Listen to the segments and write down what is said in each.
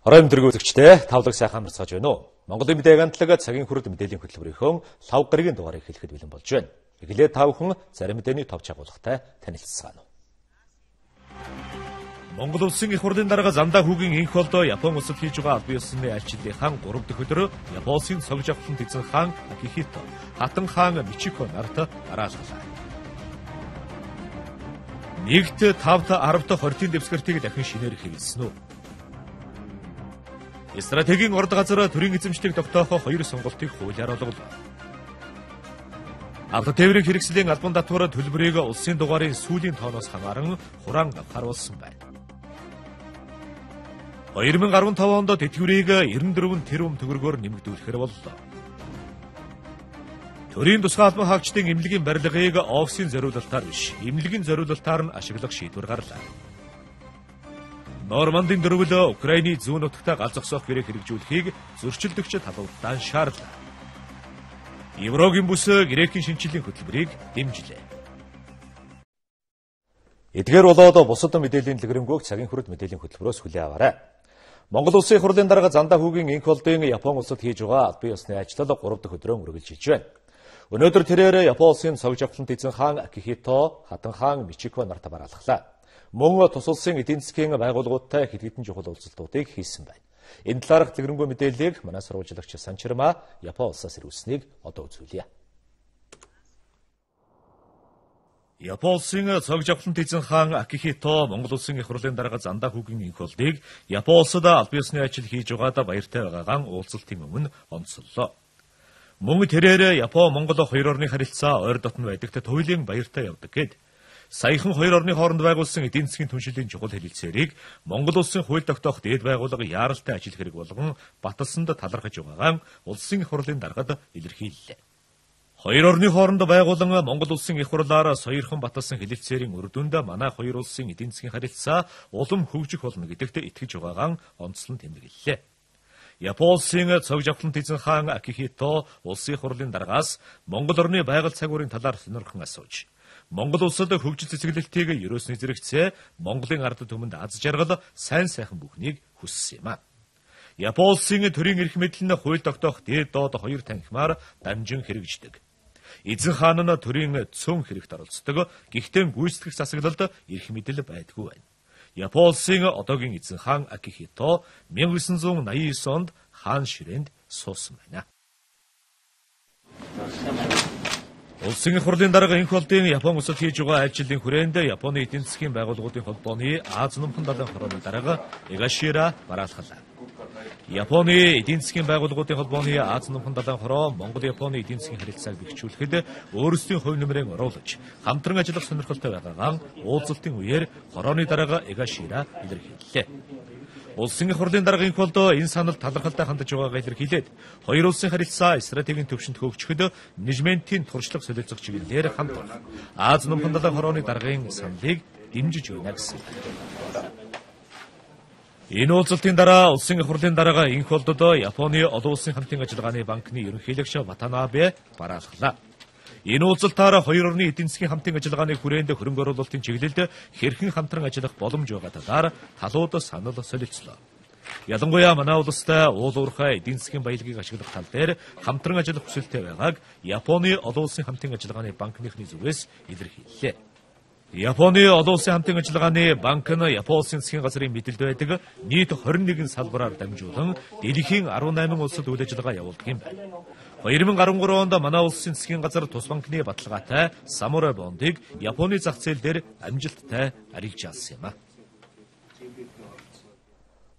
Орой мэдрэг үзэгчдээ тавлаг сайхан амарцгааж байна уу? Монголын мэдээ агентлаг цагийн хүрд мэдээллийн хөтөлбөрийнхөө лав гарагийн дугаарыг хэлэхэд бэлэн болж байна. Эхлээд та бүхэн зарим мэдээний тов чагуулгатай танилцгаана. Монгол улсын их хурлын дарга Зандаа хүүгийн инх болдоо Япон улсад хийж байгаа албан ёсны айлчлалынхаа 3 дахь өдөр Япон улсын цог жавхлан эзэн хаан Акихито, Хатан хаан Мичико нарт дараалгалаа. 1-т 5-т 10-т 20-ын дэвсгэртийг дахин шинээр хэвлэсэн үү? Стратегийн орд газар төрийн эзэмшлийг тогтоох хоёр сонголтыг хуулиар олголоо. Автотээврийн хэрэгслийн албан татвар төлбөрийг улсын дугаарын сүүлийн тооноос хамааран хураан авахар болсон байна. 2015 онд тэтгэврийг 94 тэрбум төгрөгөөр нэмэгдүүлэхээр боллоо. Төрийн тусгай албан хаагчдын эмнэлгийн барилгыг офисын зориулалтаар биш, эмнэлгийн зориулалтаар нь ашиглах шийдвэр гарлаа. Нормандын дөрвөл Украины зүүн нутагт гал зогсоох гэрээ хэрэгжүүлэхийг зөрчилдөгч талуудаа шаарлаа. Еврогийн бүс Грекийн шинжилгээний хөтөлбөрийг дэмжлээ. Эдгээр болоод бусад мэдээллийн дэлгэрэнгүй цагийн хүрд мэдээллийн хөтөлбөрөөс хүлээн аваарай. Монгол улсын их хурлын дарга Зандаа хүүгийн инх болдын Япон улсад хийж байгаа албан ёсны ажил 3 дахь өдрөө үргэлжилж байна. Өнөөдөр тэрээр Япон улсын цог жавхлан эзэн хаан Акихито, Хатан хаан Мичико нарт бараалхлаа. Мөн тус улсын эдийн засгийн байгууллагуудтай хэд хэдэн чухал уулзалтуудыг хийсэн байна. Энэ талаарх дэлгэрэнгүй мэдээллийг манай сурвалжлагч Санчирма Япон улсаас ирүүлсэнийг одоо үзүүлье. Япон улсын цог жавхлан эзэн хаан Акихито Монгол улсын их хурлын дарга Зандаа хүүгийн инх болдыг Япон улсад албан ёсны ажил хийж байгаадаа баяртай байгаагаан уулзалтын өмнө онцоллоо. Мөн тэрээр Япон Монгол хоёр орны харилцаа ойр дотно байдагт туйлын баяртай явдаг гэд. Саяхан хоёр орны хооронд байгуулсан эдийн засгийн түншлэлийн чухал хэлэлцээрийг Монгол улсын хууль тогтоох дээд байгууллага яаралтай ажил хэрэг болгон баталсанд талархаж байгаагаан улсын их хурлын даргад илэрхийллээ. Хоёр орны хооронд байгуулан Монгол улсын их хурлаар соёрхон баталсан хэлэлцээрийн үр дүнд манай хоёр улсын эдийн засгийн харилцаа улам хөгжих болно гэдэгт итгэж байгаагаан онцлон тэмдэглэлээ. Япон улсын цог жавхлан эзэн хаан Акихито улсын их хурлын даргаас Монгол орны байгаль цагуурын талаар сонирхон асууж Монгол улсад хөгжил цэцэглэлтийг ерөөсний зэрэгцээ Монголын ард түмэнд аз жаргал сайн сайхан бүхнийг хүссэн юм а. Япон улсын төрийн эрх мэдэл нь хууль тогтоох дээд доод хоёр танхимаар дамжин хэрэгждэг. Эзэн хаан нь төрийн цөөн хэрэгт оролцдог. Гэхдээ гүйцэтгэх засаглалд эрх мэдэл байдгүй байна. Япон улсын одоогийн эзэн хаан Акихито 1989 онд хаан ширээнд суусан байна. Улсын их хурлын дарга инх болдын Япон улсад хийж байгаа айлчлалын хүрээнд Японы эдийн засгийн байгууллагуудын холбооны Аз номхон далайн хорооны дарга Эгашира бараалхалаа. Японы эдийн засгийн байгууллагуудын холбооны Аз номхон далайн хороо Монгол Японы эдийн засгийн харилцааг бэхжүүлэхэд өөрсдийн хувь нэмрээ оруулаж хамтран ажиллах сонирхолтой байгаагаан уулзалтын үеэр хорооны дарга Эгашира илэрхийллээ. Улсын их хурлын дарга инх болдоо энэ санал талархалтай хандаж байгаагаа илэрхийлээд хоёр улсын харилцаа стратегийн төвшөнд хөгжихэд менежментийн туршлага солилцох чиглэлээр хамтрах Аз номхон далайн хорооны даргын саналыг дэмжиж байна гэсэн. Энэ уулзалтын дараа улсын их хурлын дарга инх болдод Японы олон улсын хамтын ажиллагааны банкны ерөнхийлөгч Ватанабе бараалхлаа. Энэ уулзалтаар хоёр орны эдийн засгийн хамтын ажиллагааны хүрээнд хөрөнгө оруулалтын чиглэлд хэрхэн хамтран ажиллах боломж байгаа талаар талууд санал солилцлоо. Ялангуяа манай улстай уул уурхай эдийн засгийн баялагийг ашиглах тал дээр хамтран ажиллах хүсэлтэй байгааг Японы олон улсын хамтын ажиллагааны банкныхны зүгээс илэрхийллээ. Японы олон улсын хамтын ажиллагааны банк нь Япон улсын засгийн газрын мэдэлд байдаг нийт 21 салбараар дамжуулан дэлхийн 18 улсад үйл ажиллагаа явуулдаг юм байна. 2013 онд манай улсын засгийн газар тус банкны баталгаатай Самурай бондыг Японы зах зээл дээр амжилттай арилжаалсан юм а.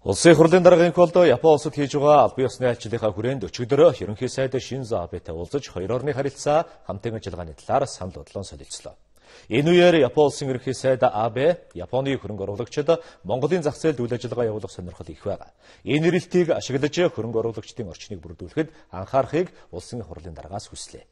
Улсын их хурлын дарга инх болдоо Япон улсад хийж байгаа албан ёсны айлчлалынхаа хүрээнд өчигдөр ерөнхий сайд Шинзо Абетэй уулзаж хоёр орны харилцаа хамтын ажиллагааны талаар санал бодлон солилцлоо. Энэ үеэр Япон улсын ерөнхий сайд Абе Японы хөрөнгө оруулагчид Монголын зах зээлд үйл ажиллагаа явуулах сонирхол их байгаа. Энэ эрэлтийг ашиглаж хөрөнгө оруулагчдын орчныг бүрдүүлэхэд анхаарахыг улсын их хурлын даргаас хүслээ.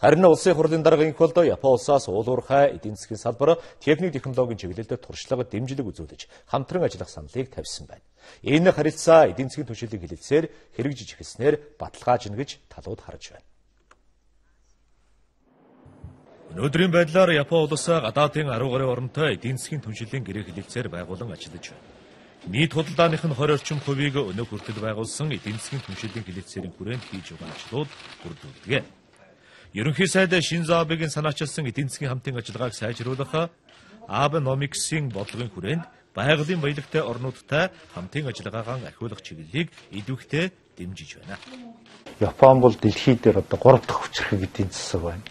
Харин улсын их хурлын дарга инх болдоо Япон улсаас уул уурхай эдийн засгийн салбар, техник технологийн чиглэлд туршлага дэмжлэг үзүүлж хамтран ажиллах саналыг тавьсан байна. Энэ харилцаа эдийн засгийн түвшлийн хэлэлцээр хэрэгжиж эхэлснээр баталгаажна гэж талууд харж байна. Өнөөдрийн байдлаар Япон улс гадаадын 10 гаруй оронтой эдийн засгийн түншлэлийн гэрээ хэлэлцээр байгуулан ажиллаж байна. Нийт худалдааных нь 20 орчим хувийг өнөө хүртэл байгуулсан эдийн засгийн түншлэлийн хэлэлцээрийн хүрээнд хийж байгаа ажлууд бүрдүүлдэг. Ерөнхий сайд Шинзо Абегийн санаачилсан эдийн засгийн хамтын ажиллагааг сайжруулах Абеномиксийн бодлогын хүрээнд байгалийн баялагтай орнуудтай хамтын ажиллагаагаа ахиулах чиглэлийг идэвхтэй дэмжиж байна. Япон бол дэлхий дээр одоо 3 дахь хүчирхэг эдийн засаг байна.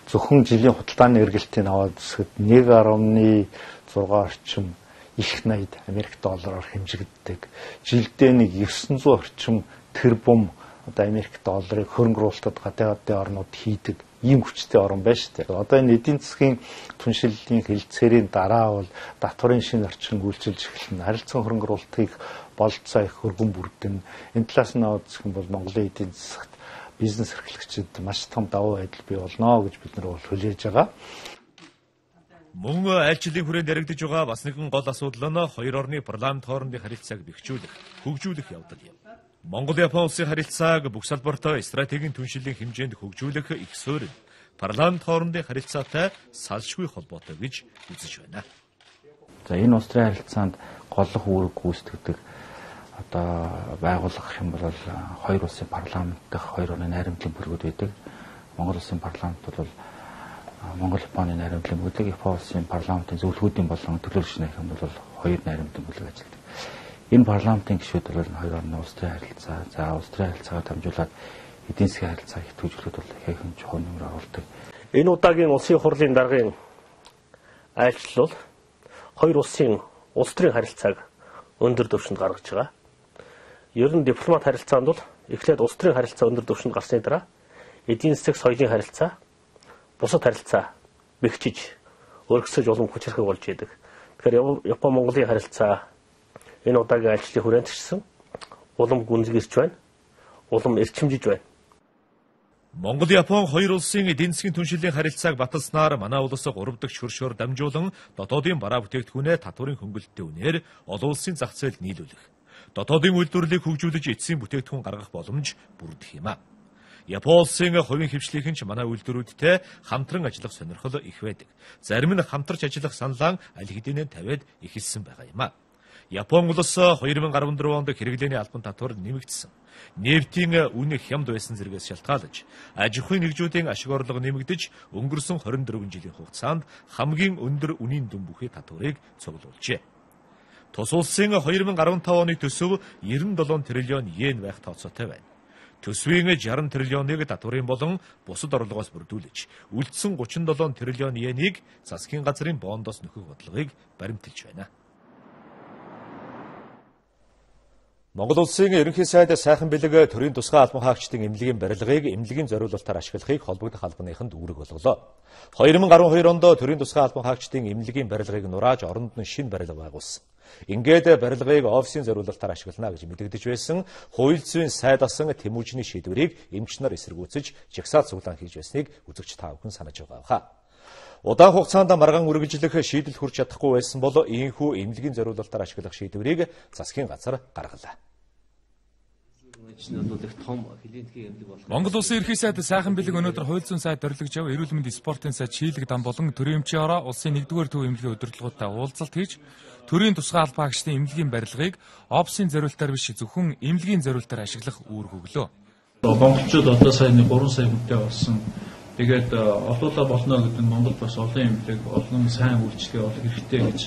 Зөвхөн жилийн худалдааны эргэлтийг аваад үзэхэд 1.6 орчим их 80 Америк доллараар хэмжигддэг. Жилдээ нэг 900 орчим тэрбум одоо Америк долларыг хөрөнгө оруулалтад гадаадын орнууд хийдэг ийм хүчтэй орн байна шүү дээ. Одоо энэ эдийн засгийн түншлэлийн хэлэлцээрийн дараа бол татварын шинэ орчин үйлчилж эхэлнэ. Харилцан хөрөнгө оруулалтыг бололцоо их хөргөн бүрдэн. Энэ талаас нь аваад үзэх юм бол Монголын эдийн засагт бизнес эрхлэгчид маш том давуу байдал бий болно гэж бид нар бол хүлээж байгаа. Мөн айлчлалын хүрээнд яригдж байгаа бас нэгэн гол асуудал нь хоёр орны парламент хоорондын харилцааг бэхжүүлэх, хөгжүүлэх явдал юм. Монгол-Япон улсын харилцааг бүх салбарт стратегийн түншлэлийн хэмжээнд хөгжүүлэх их суурь парламент хоорондын харилцаатай салшгүй холбоотой гэж үзэж байна. За энэ улс төрийн харилцаанд голлох үүрэг гүйцэтгэдэг одоо байгууллага гэх юм бол хоёр улсын парламент дахь хоёр орны найрамдлын бүлгүүд байдаг. Монгол улсын парламент бол Монгол Японы найрамдлын бүлэг, Япон улсын парламентын зөвлөгөөдийн болон төлөөлөгч нар гэх юм бол хоёр найрамдлын бүлэг ажилладаг. Энэ парламентын гишүүд бол хоёр орны улс төрийн харилцаа, за улс төрийн харилцаагаар дамжуулаад эдийн засгийн харилцааг ихэвчлүүлэхэд бол ихэнх чухал нэмэр оруулдаг. Энэ удаагийн улсын хурлын даргын айлчлал бол хоёр улсын улс төрийн харилцааг өндөр түвшинд гаргаж байгаа. Ер нь дипломат харилцаанд бол эхлээд улс төрийн харилцаа өндөр түвшинд гарсны дараа эдийн засаг, соёлын харилцаа, бусад харилцаа бэхжиж, өргөсөж улам хүчирхэг болж идэг. Тэгэхээр Япон Монголын харилцаа энэ удаагийн айлчлалын хүрээнд чигсэн улам гүнзгийрч байна, улам эрчимжиж байна. Монгол Япон хоёр улсын эдийн засгийн түншлэлийн харилцааг баталснаар манай улс 3 дахь шүршөөр дамжуулан дотоодын бараа бүтээгдэхүүнээ татварын хөнгөлөлтийн үнээр олон улсын зах зээлд нийлүүлэх, дотоодын үйлдвэрлэлийг хөгжүүлж эцсийн бүтээгдэхүүн гаргах боломж бүрдэх юм а. Япон улсын хувийн хвшлийнхэн ч манай үйлдвэрүүдтэй хамтран ажиллах сонирхол их байдаг. Зарим нь хамтарч ажиллах саналаа аль хэдийнэ тавиад эхэлсэн байгаа юм а. Япон улс 2014 онд хэрэглээний албан татвар нэмэгдсэн. Нефтийн үн хямд байсан зэргээс шалтгаалж, аж ахуйн нэгжүүдийн ашиг орлого нэмэгдэж, өнгөрсөн 24 жилийн хугацаанд хамгийн өндөр үнийн дүн бүхий татварыг цуглуулжээ. Тус улсын 2015 оны төсөв 97 триллион йен байх тооцоотой байна. Төсвийн 60 триллионыг татварын болон бусад орлогоос бүрдүүлж, үлдсэн 37 триллион йенийг засгийн газрын бондоос нөхөх бодлогыг баримталж байна. Монгол улсын ерөнхий сайд Сайхан Бэлэг төрийн тусгай албан хаагчдын эмнэлгийн барилгыг эмнэлгийн зориулалтаар ашиглахыг холбогдох албаныханд үүрэг болголоо. 2012 онд төрийн тусгай албан хаагчдын эмнэлгийн барилгыг нурааж оронд нь шинэ барилга байгуулсан. Ингээд барилгыг офисын зориулалтаар ашиглана гэж мэдэгдэж байсан хууль зүйн сайд асан Тэмүүжний шийдвэрийг эмч нар эсэргүүцэж жагсаал цуглаан хийж байсныг үзэгч та бүхэн санаж байгаа баха. Удаан хугацаанд маргаан үргэлжлэх шийдэл хүрч чадахгүй байсан бол ийнхүү эмнэлгийн зориулалтаар ашиглах шийдвэрийг засгийн газар гаргалаа. Монгол улсын ерөнхий сайд Сайхан Бэлэг өнөөдөр хууль зүйн сайд орилгож яв эрүүл мэндийн спортын сайд Шийлэг Дан болон төрийн эмчийн ороо улсын 1-р төв эмнэлгийн удирдлагуудтай уулзалт хийж төрийн тусгай албан хаагчдын эмнэлгийн барилгыг офисын зориултаар биш зөвхөн эмнэлгийн зориултаар ашиглах үүрэг өглөө. Монголчууд одоо сая 3 сая хүнтэй болсон. Тэгээд олуулаа болно гэдэг нь Монгол бас олон эмнэлэг, олон сайн үйлчилгээ олох хэрэгтэй гэж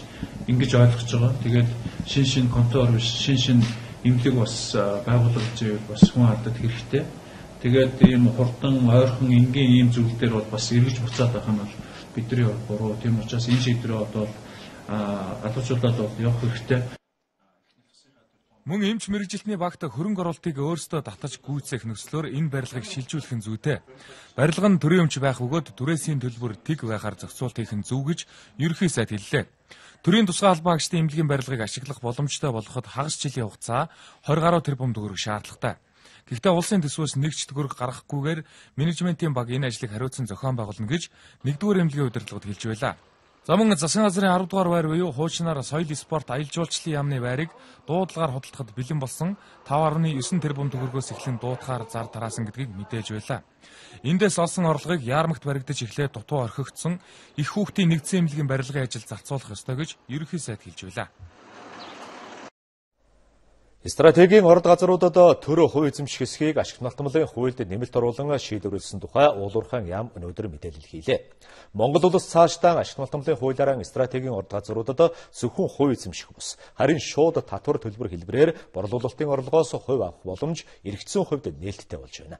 ингэж ойлгож байгаа. Тэгээд шин контор биш, шин эмнэлэг бас байгуулагдж байвал бас хүн алдад хэрэгтэй. Тэгээд ийм хурдан, ойрхон, энгийн ийм зүйл дээр бол бас эргэж буцаад байх нь бол бидний буруу. Тийм учраас энэ шийдвэрээ одоо алуурчуулаад бол явах хэрэгтэй. Мөн эмч мэргэжилтний багт хөрөнгө оруулалтыг өөрсдөө татаж гүйцээх нөхцлөөр энэ барилгыг шилжүүлэх нь зүйтэй. Барилга нь төрийн өмч байх бөгөөд түрээсийн төлбөр тэг байхаар зохицуулт хийх нь зөв гэж ерөнхий сайд хэллээ. Төрийн тусгай албан хаагчдын эмнэлгийн барилгыг ашиглах боломжтой болгоход хагас жилийн хугацаа 20 гаруй тэрбум төгрөг шаардлагатай. Гэхдээ улсын төсвөөс нэг ч төгрөг гаргахгүйгээр менежментийн баг энэ ажлыг хариуцсан зохион байгуулна гэж 1-р эмнэлгийн удирдлагад хэлж байлаа. За мөн засгийн газрын 10 дугаар байр буюу хуучнаар соёл спорт аялал жуулчлалын яамны байрыг дуудлагаар худалдахад бэлэн болсон 5.9 тэрбум төгрөгөөс эхлэн дуудахаар зар тараасан гэдгийг мэдээж байлаа. Эндээс олсон орлогыг яармагт баригдаж эхлээд дутуу орхигдсон их хүүхдийн нэгдсэн эмнэлгийн барилгын ажил зарцуулах ёстой гэж ерөнхий сайд хэлж байлаа. Стратегийн орд газруудад төр хувь эзэмших хэсгийг ашигт малтмалын хуульд нэмэлт оруулан шийдвэрлэсэн тухай Уулуурхайн яам өнөөдөр мэдээлэл хийлээ. Монгол улс цаашдаа ашигт малтмалын хуулиараа стратегийн орд газруудад зөвхөн хувь эзэмших бус харин шууд татвар төлбөр хэлбэрээр борлуулалтын орлогоос хувь авах боломж эргэцсэн хувьд нээлттэй болж байна.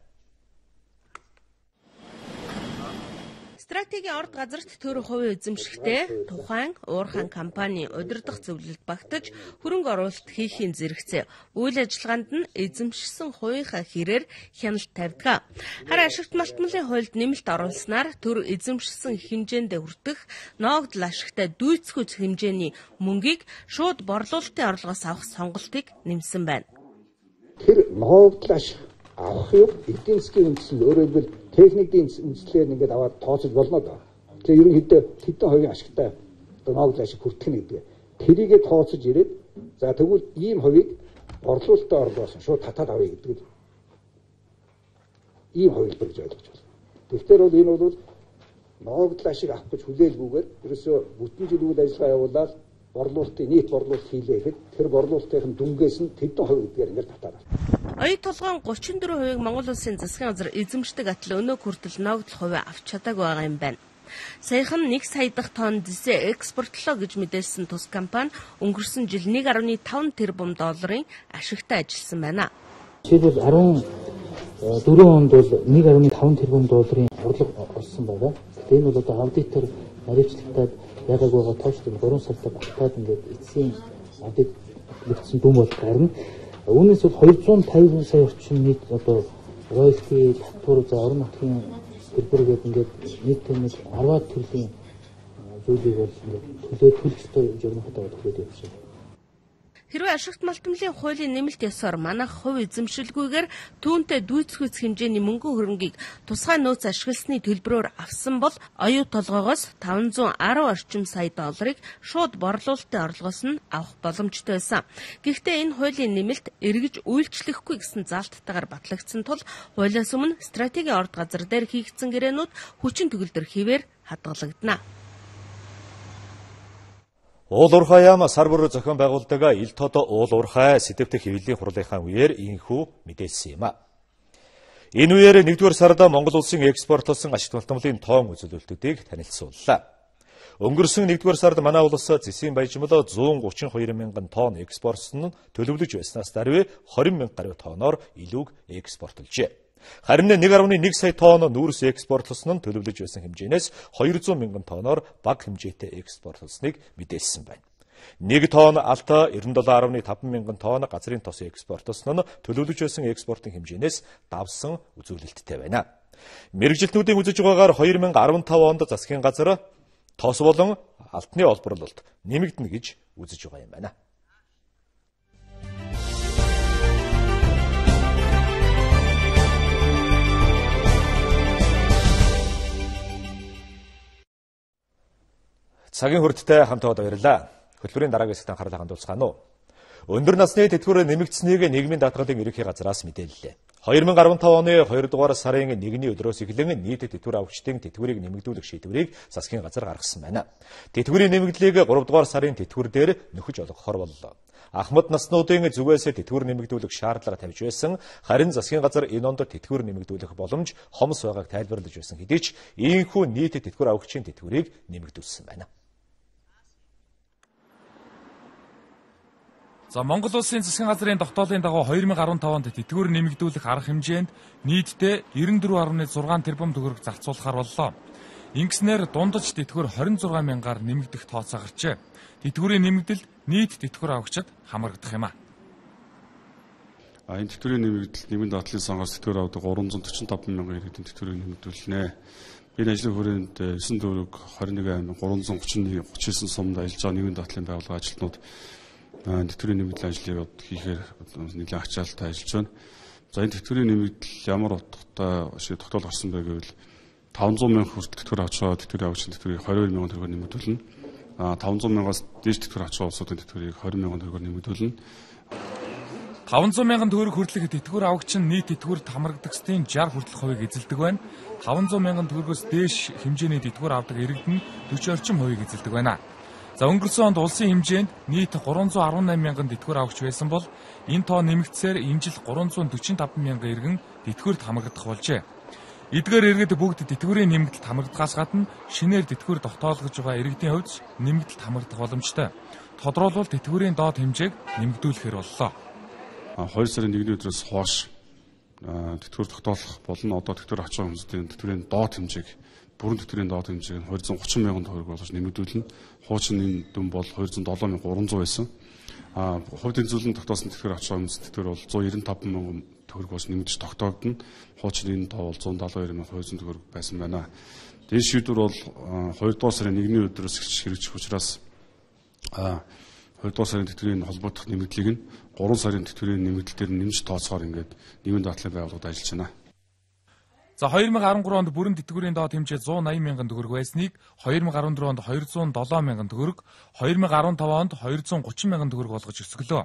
Стратегийн орд газарт төр хувийн эзэмшигтэй тухайн уурхайн компани удирдах зөвлөлд багтаж хөрөнгө оруулалт хийхийн зэрэгцээ. Үйл ажиллагаанд нь эзэмшсэн хувийнхаа хэрээр хяналт тавьдаг. Харин ашигт малтмалын хуульд нэмэлт оруулснаар төр эзэмшсэн хэмжээндээ хүртэх ноогдол ашигтай дүйцэхүйц хэмжээний мөнгийг шууд борлуулалтын орлогоос авах сонголтыг нэмсэн байна. Тэр ноогдол ашиг авах юм эдийн засгийн үндсэн өөрөөр хэлбэл техникийн үндслээр ингээд аваад тооцож болно доо. Тэгэхээр ерөнхийдөө хэдэн хувийн ашигтай одоо ноогдол ашиг хүртэх нь гэдэг. Тэрийгэ тооцож ирээд за тэгвэл ийм хувийг борлуулалтын орлогоос шууд татаад авъя гэдэг л ийм хувилбар гэж ойлгож байна. Тэгэхээр бол энэ бол ноогдол ашиг авах гэж хүлээлгүйгээр ерөөсөө бүтэн жил үйл ажиллагаа явуулаад борлуулалтын нийт борлуулалт хийлээ гэхэд тэр борлуулалтын дүнгээс нь тэдэн хувь гэдгээр ингээд татаад авна. Оюу толгойн 34%-ийг Монгол Улсын засгийн газар эзэмшдэг атал өнөөг хүртэл ноогдол хувь авч чадаагүй байгаа юм байна. Саяхан 1 сая дахь тонн зэсээ экспортлоо гэж мэдээлсэн тус компани өнгөрсөн жил 1.5 тэрбум долларын ашигтай ажилласан байна. Жишээлбэл 14 онд бол 1.5 тэрбум долларын орлого олсон байгаа. Гэхдээ энэ бол одоо аудитор наривчлагдаад яагаад байгаа тооч 3 сартаа багтаад ингээд эцсийн аудит лэгдсэн дүн бол гарна. Үүнээс бол 250 сая орчим нийт одоо роялти, татвар, за орон нутгийн төлбөр гэдэг ингээд нийт нэг 10 төрлийн зүйлийг бол ингээд төлөөд төлөх ёстой журмахтай төлөөд явж байна. Хэрвээ ашигт малтмалын хуулийн нэмэлт ёсоор манайх хувь эзэмшилгүйгээр түүнтэй дүйцэхүйц хэмжээний мөнгөн хөрөнгийг тусгай нөөц ашигласны төлбөрөөр авсан бол оюу толгоогоос 510 орчим сая долларыг шууд борлуулалтын орлогоос нь авах боломжтой байсан. Гэхдээ энэ хуулийн нэмэлт эргэж үйлчлэхгүй гэсэн заалттайгаар батлагдсан тул хуулиас өмнө стратегийн орд газар дээр хийгдсэн гэрээнүүд хүчин төгөлдөр хэвээр хадгалагдана. Уулуурхай яам сар бүр зохион байгуулдаг ил тод Уулуурхай сэдэвтэх хэвлэлийн хурлынхаа үеэр инхүү мэдээлсэн юм а. Энэ үеэр 1-р сард Монгол улсын экспортлосон ашигт малтмалын тоон үзүүлэлтүүдийг танилцууллаа. Өнгөрсөн 1-р сард манай улс зэсийн баяжмал 132 мянган тонн экспортсон нь төлөвлөж байснаас даруй 20 мянга гаруй тонноор илүүг экспортлжээ. Харин 1.1 сая тонн нүүрс экспортлосон нь төлөвлөж байсан хэмжээнээс 200 мянган тонноор бага хэмжээтэй экспортлосныг мэдээлсэн байна. 1 тонн алт 97.5 мянган тонн газрын тос экспортлосон нь төлөвлөж байсан экспортын хэмжээнээс давсан үзүүлэлттэй байна. Мэргэжилтнүүдийн үзэж байгаагаар 2015 онд засгийн газар тос болон алтны олборлолт нэмэгдэнэ гэж үзэж байгаа юм байна. Цагийн хүрдтэй хамт байгаад баярлалаа. Хөтөлбөрийн дараагийн хэсэгт анхаарлаа хандуулцгаана уу. Өндөр насны тэтгэвэр нэмэгдсэнийг нийгмийн даатгалын ерөнхий газраас мэдээллээ. 2015 оны 2 дугаар сарын 1-ний өдрөөс эхлэн нийт тэтгэвэр авагчдын тэтгэврийг нэмэгдүүлэх шийдвэрийг засгийн газар гаргасан байна. Тэтгэврийн нэмэгдлийг 3 дугаар сарын тэтгэвэр дээр нөхөж олгохоор боллоо. Ахмад наснуудын зүгээс тэтгэвэр нэмэгдүүлэх шаардлага тавьж байсан. Харин засгийн газар энэ онд тэтгэвэр нэмэгдүүлэх боломж хомс байгааг тайлбарлаж байсан хэдий ч ийхүү нийт тэтгэвэр авагчийн тэтгэврийг нэмэгдүүлсэн байна. За Монгол Улсын засгийн газрын тогтоолын дагуу 2015 онд тэтгэвэр нэмэгдүүлэх арга хэмжээнд нийтдээ 94.6 тэрбум төгрөг зарцуулахар боллоо. Ингэснээр дундаж тэтгэвэр 26 мянгаар нэмэгдэх тооцоо гарчээ. Тэтгэврийн нэмэгдэл нийт тэтгэвэр авагчид хамрагдах юм а. Энэ тэтгэврийн нэмэгдэл нийгмийн даатгалын сангаас тэтгэвэр авдаг 345 мянган иргэдийн тэтгэврийг нэмэгдүүлнэ. Энэ ажлын хүрээнд 9 төгрөг 21 аймаг 331 39 сумд ажиллаж байгаа нийгмийн даатгалын байгууллага ажилтнууд тэтгэврийн нэмэгдэл ажлыг хийхээр нэлээд ачаалттай ажиллаж байна. За энэ тэтгэврийн нэмэгдэл ямар утгатай шиг тогтоол гарсан бэ гэвэл 500 мянга хүртэл тэтгэвэр авч байгаа тэтгэврийн авагчдын тэтгэврийг 22 мянган төгрөгөөр нэмэгдүүлнэ. 500 мянгаас дээш тэтгэвэр авч байгаа улсуудын тэтгэврийг 20 мянган төгрөгөөр нэмэгдүүлнэ. 500 мянган төгрөг хүртэлх тэтгэвэр авагч нь нийт тэтгэврт хамрагдагчдын 60 хүртэлх хувийг эзэлдэг байна. 500 мянган төгрөгөөс дээш хэмжээний тэтгэвэр авдаг иргэд нь 40 орчим хувийг эзэлдэг байна. За өнгөрсөн онд улсын хэмжээнд нийт 318 мянган тэтгэвэр авахч байсан бол энэ тоо нэмэгдсээр энэ жил 345 мянган иргэн тэтгэврт хамрагдах болжээ. Эдгээр иргэд бүгд тэтгэврийн нэмэгдэлд хамрагдахаас гадна шинээр тэтгэвэр тогтоолгож байгаа иргэдийн хувьд нэмэгдэлд хамрагдах боломжтой. Тодруулбал тэтгэврийн доод хэмжээг нэмэгдүүлэхээр боллоо. 2 сарын 1-ний өдрөөс хойш тэтгэвэр тогтоолох болон одоо тэтгэвэр авч байгаа хүмүүсийн тэтгэврийн доод хэмжээг бүрэн тэтгэврийн доод хэмжээг нь 230 мянган төгрөг болгож нэмэгдүүлнэ. Хуучин энэ дүн бол 207,300 байсан. Хувь тэнцвүүлэн тогтоосон тэтгэвэр авч байгаа хүмүүсийн тэтгэвэр бол 195 мянган төгрөг болж нэмэгдэж тогтоогдоно. Хуучин энэ тоо бол 172,200 төгрөг байсан байна. Энэ шийдвэр бол 2 дугаар сарын 1-ний өдрөөс эхэлж хэрэгжих учраас 2 дугаар сарын тэтгэврийн холбогдох нэмэгдлийг нь 3 сарын тэтгэврийн нэмэгдэл дээр нэмж тооцохоор ингээд нийгмийн даатгалын байгууллагад ажиллаж байна. За 2013 онд бүрэн тэтгэврийн доод хэмжээ 180 мянган төгрөг байсныг 2014 онд 207 мянган төгрөг, 2015 онд 230 мянган төгрөг болгож өсгөлөө.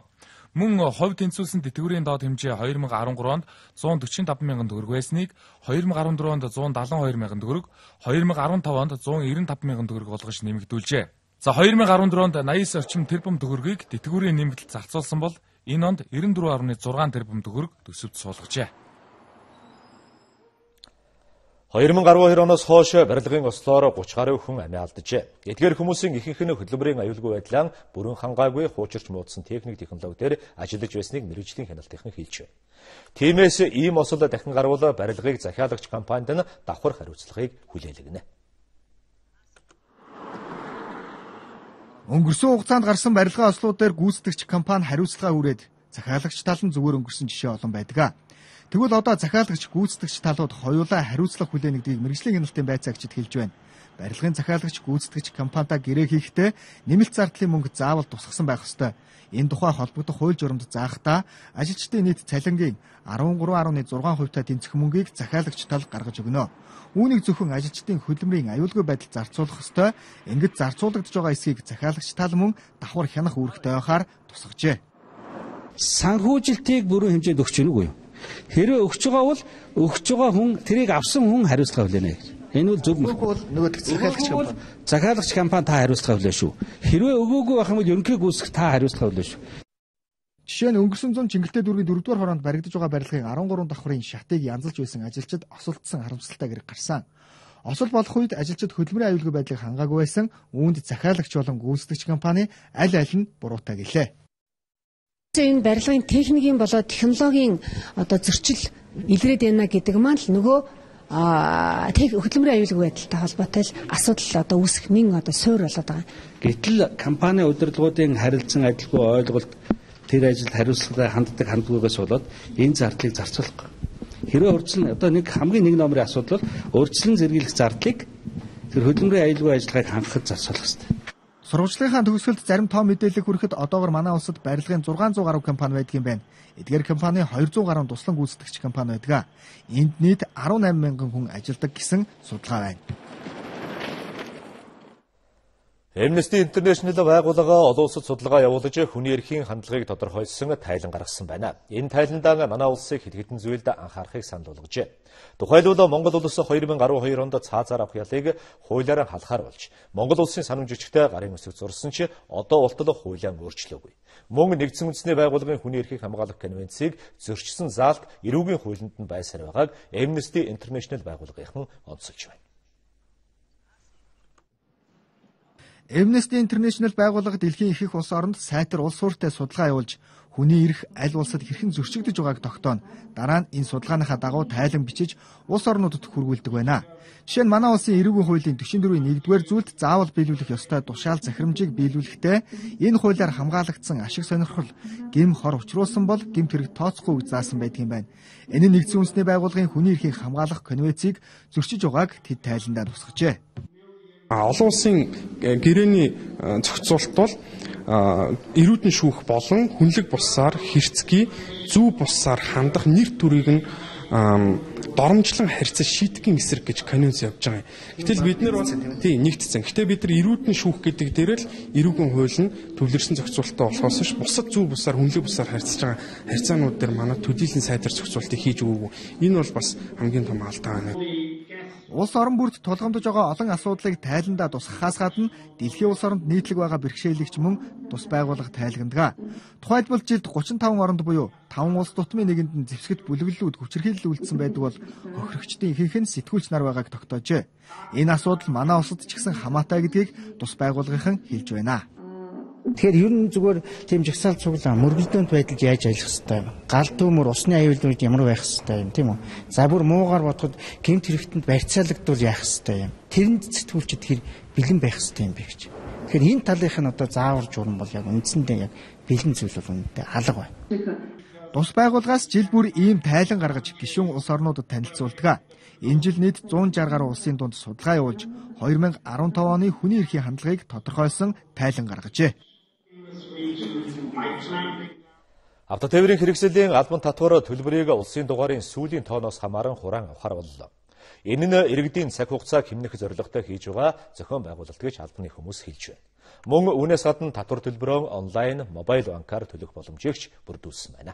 Мөн хувь тэнцвүүлсэн тэтгэврийн доод хэмжээ 2013 онд 145 мянган төгрөг байсныг 2014 онд 172 мянган төгрөг, 2015 онд 195 мянган төгрөг болгож нэмэгдүүлжээ. За 2014 онд 89 орчим тэрбум төгрөгийг тэтгэврийн нэмэгдэлд зарцуулсан бол энэ онд 94.6 тэрбум төгрөг төсөвт суулгажээ. 2012 оноос хойш барилгын ослоор 30 гаруй хүн амиа алджээ. Эдгээр хүмүүсийн ихэнх нь хөдөлмөрийн аюулгүй байдлаа бүрэн хангаагүй хуучирч муудсан техник технологи дээр ажиллаж байсныг мэргэжлийн хяналтынхан хэлж байна. Тиймээс ийм осол дахин гарвал барилгыг захиалагч компанид нь давхар хариуцлагыг хүлээлгэнэ. Өнгөрсөн хугацаанд гарсан барилгын ослууд дээр гүйцэтгэгч компани хариуцлага хүрээд захиалагч тал нь зүгээр өнгөрсөн жишээ олон байдаг. Тэгвэл одоо захиалагч гүйцэтгэгч талууд хоёулаа хариуцлага хүлээнэ гэдгийг мэргэжлийн хяналтын байцаагчид хэлж байна. Барилгын захиалагч гүйцэтгэгч компанитай гэрээ хийхдээ нэмэлт зардлын мөнгө заавал тусгасан байх ёстой. Энэ тухай холбогдох хууль журамд заахтаа ажилчдын нийт цалингийн 13.6% та тэнцэх мөнгийг захиалагч тал гаргаж өгнө. Үүнийг зөвхөн ажилчдын хөдөлмөрийн аюулгүй байдал зарцуулах ёстой. Ингэж зарцуулагдж байгаа эсхийг захиалагч тал мөн давхар хянах үүрэгтэй байхаар тусгажээ. Санхүүжилтийг бүрэн хэмжээнд өгч гэнэ үгүй юу? Хэрвээ өгч байгаа бол өгч байгаа хүн тэрийг авсан хүн хариуцлага хүлээнэ гэж. Энэ бол зөв мөн. Нөгөө захиалагч компани. Захиалагч компани та хариуцлага хүлээн шүү. Хэрвээ өгөөгүй байх юм бол ерөнхий гүйцэтгэх та хариуцлага хүлээн шүү. Жишээ нь өнгөрсөн зун Чингэлтэй дүүргийн 4-р хороонд баригдаж байгаа барилгын 13 давхрын шатыг янзалж байсан ажилчид осолдсон харамсалтай гэрэг гарсан. Осол болох үед ажилчид хөдөлмөрийн аюулгүй байдлыг хангаагүй байсан. Үүнд захиалагч болон гүйцэтгэгч компани аль аль нь буруутай гэлээ. Энэ барилгын техникийн болоод технологийн одоо зөрчил илрээд байна гэдэг маань л нөгөө хөдөлмөрийн аюулгүй байдалтай холбоотой л асуудал одоо үүсэх мэн одоо суур болоод байгаа. Гэтэл компани удирдлагуудын харилцан адилгүй ойлголт тэр ажилд хариуцлагатай ханддаг хандгүйгээс болоод энэ зардлыг зарцуулах. Хэрвээ урьдчилан одоо нэг хамгийн нэг номерын асуудал бол урьдчилан зэрэглэх зардлыг тэр хөдөлмөрийн аюулгүй ажиллагааг хангахад зарцуулах хэрэгтэй. Сурвалжлагынхаа төгсгөлд зарим тоо мэдээлэл хүрэхэд одоогор манай улсад барилгын 600 гаруй компани байдаг юм байна. Эдгээр компани 200 гаруй туслан гүйцэтгэгч компани байдаг. Энд нийт 18 мянган хүн ажилладаг гэсэн судалгаа байна. Amnesty International байгууллага олон улсад судалгаа явуулж хүний эрхийн хандлагыг тодорхойлсон тайлан гаргасан байна. Энэ тайландаа манай улсыг хэд хэдэн зүйлд анхаарахыг санал болгожээ. Тухайлбал Монгол улс 2012 онд цаазаар авах ялыг хуулиар халахаар болж Монгол улсын санамж бичгтээ гарын үсэг зурсан ч одоо болтол хуулиа өөрчлөөгүй. Мөн нэгдсэн үндэсний байгууллагын хүний эрхийг хамгаалах конвенцийг зөрчсөн заалт эрүүгийн хуулинд нь байсаар байгааг Amnesty International байгууллагынхан онцолж байна. Amnesty International байгууллага дэлхийн их улс оронд сайтар улс суурьтай судалгаа явуулж хүний эрх аль улсад хэрхэн зөрчигдөж байгааг тогтооно. Дараа нь энэ судалгааныхаа дагуу тайлан бичиж улс орнуудад хүргүүлдэг байна. Жишээ нь манай улсын эрүүгийн хуулийн 44-ийн 1-р зүйлд заавал биелүүлэх ёстой тушаал захирамжийг биелүүлэхдээ энэ хуулиар хамгаалагдсан ашиг сонирхол гэм хор учруулсан бол гэмт хэрэг тооцохгүй гэж заасан байдаг юм байна. Энэ нь нэгдсэн үндэсний байгууллагын хүний эрхийг хамгаалах конвенцийг зөрчиж байгааг тэд тайландаа тусгажээ. Олон улсын гэрээний зохицуулалт бол эрүүдэн шүүх болон хүнлэг бусаар хэрцгий зүү бусаар хандах нэр төрийг нь доромжлон харьцаж шийтгэн эсрэг гэж конвенц явж байгаа юм. Гэтэл бид нар бол тийм нэгдсэн. Гэтэ бид нар эрүүдэн шүүх гэдэг дээр л эрүүгэн хууль нь төвлөрсөн зохицуулалттай болохоос ш бусад зүү бусаар хүнлэг бусаар харьцаж байгаа харьцаанууд дээр манай төдийлөн сайдар зохицуултыг хийж өгөөгүй. Энэ бол бас хамгийн том алдаа байна. Улс орон бүрт тулгамдж байгаа олон асуудлыг тайландаа тусгахаас гадна дэлхийн улс оронд нийтлэг байгаа бэрхшээлийг ч мөн тус байгууллага тайлгандаг. Тухайлбал жилд 35 оронд буюу 5 улс дутмын нэгэнд нь зэвсгэт бүлэглэлүүд хүчирхийлэл үлдсэн байдаг бол хохирогчдын ихэнх нь сэтгүүлч нар байгааг тогтоожээ. Энэ асуудал манай улсад ч гэсэн хамаатай гэдгийг тус байгууллагынхан хэлж байна. Тэгэхээр ер нь зүгээр тийм жагсаал цуглаан мөргөлдөөнд байдалд яаж ажиллах хэвтэй юм? Гал төмөр усны аюул үед ямар байх хэвтэй юм, тийм үү? За бүр муугаар бодоход гэмт хэрэгтэнд барьцаалагдвал яах хэвтэй юм? Тэрэнд сэтгүүлчид хэр бэлэн байх хэвтэй юм бэ гэж. Тэгэхээр энэ талынх нь одоо заавар журам бол яг үндсэндээ яг бэлэн зүйл бол үнэндээ алга байна. Тус байгууллагаас жил бүр ийм тайлан гаргаж гишүүн улс орнуудад танилцуулдаг. Энэ жил нийт 160 гаруй улсын дунд судалгаа явуулж 2015 оны хүний эрхийн хандлагыг тодорхойлсон тайлан гаргажээ. Автотээврийн хэрэгслийн албан татвар төлбөрийг улсын дугаарын сүүлийн тооноос хамааран хураан авахар боллоо. Энэ нь иргэдийн цаг хугацааг хэмнэх зорилготой хийж байгаа зохион байгуулалт гэж албаны хүмүүс хэлж байна. Мөн үүнээс гадна татвар төлбөрөө онлайн, мобайл банкар төлөх боломжийг ч бүрдүүлсэн байна.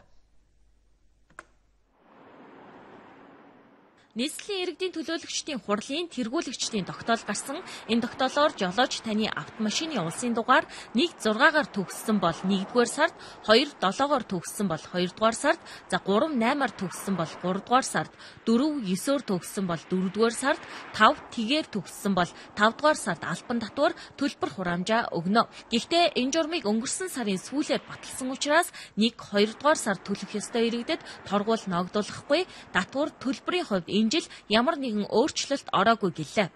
Нийслэлийн иргэдийн төлөөлөгчдийн хурлын тэргүүлэгчдийн тогтоол гарсан. Энэ тогтоолоор жолооч таны автомашины улсын дугаар 1-6-гаар төгссөн бол 1-р сард, 2-7-оор төгссөн бол 2-р сард, за 3-8-аар төгссөн бол 3-р сард, 4-9-оор төгссөн бол 4-р сард, 5-тэгээр төгссөн бол 5-р сард албан татвар төлбөр хураамжаа өгнө. Гэхдээ энэ журмыг өнгөрсөн сарын сүүлээр баталсан учраас 1-2-р сард төлөх ёстой иргэдэд торгуул ногдуулахгүй, татвар төлбөрийн хувьд энэ жил ямар нэгэн өөрчлөлт ороогүй гэлээ.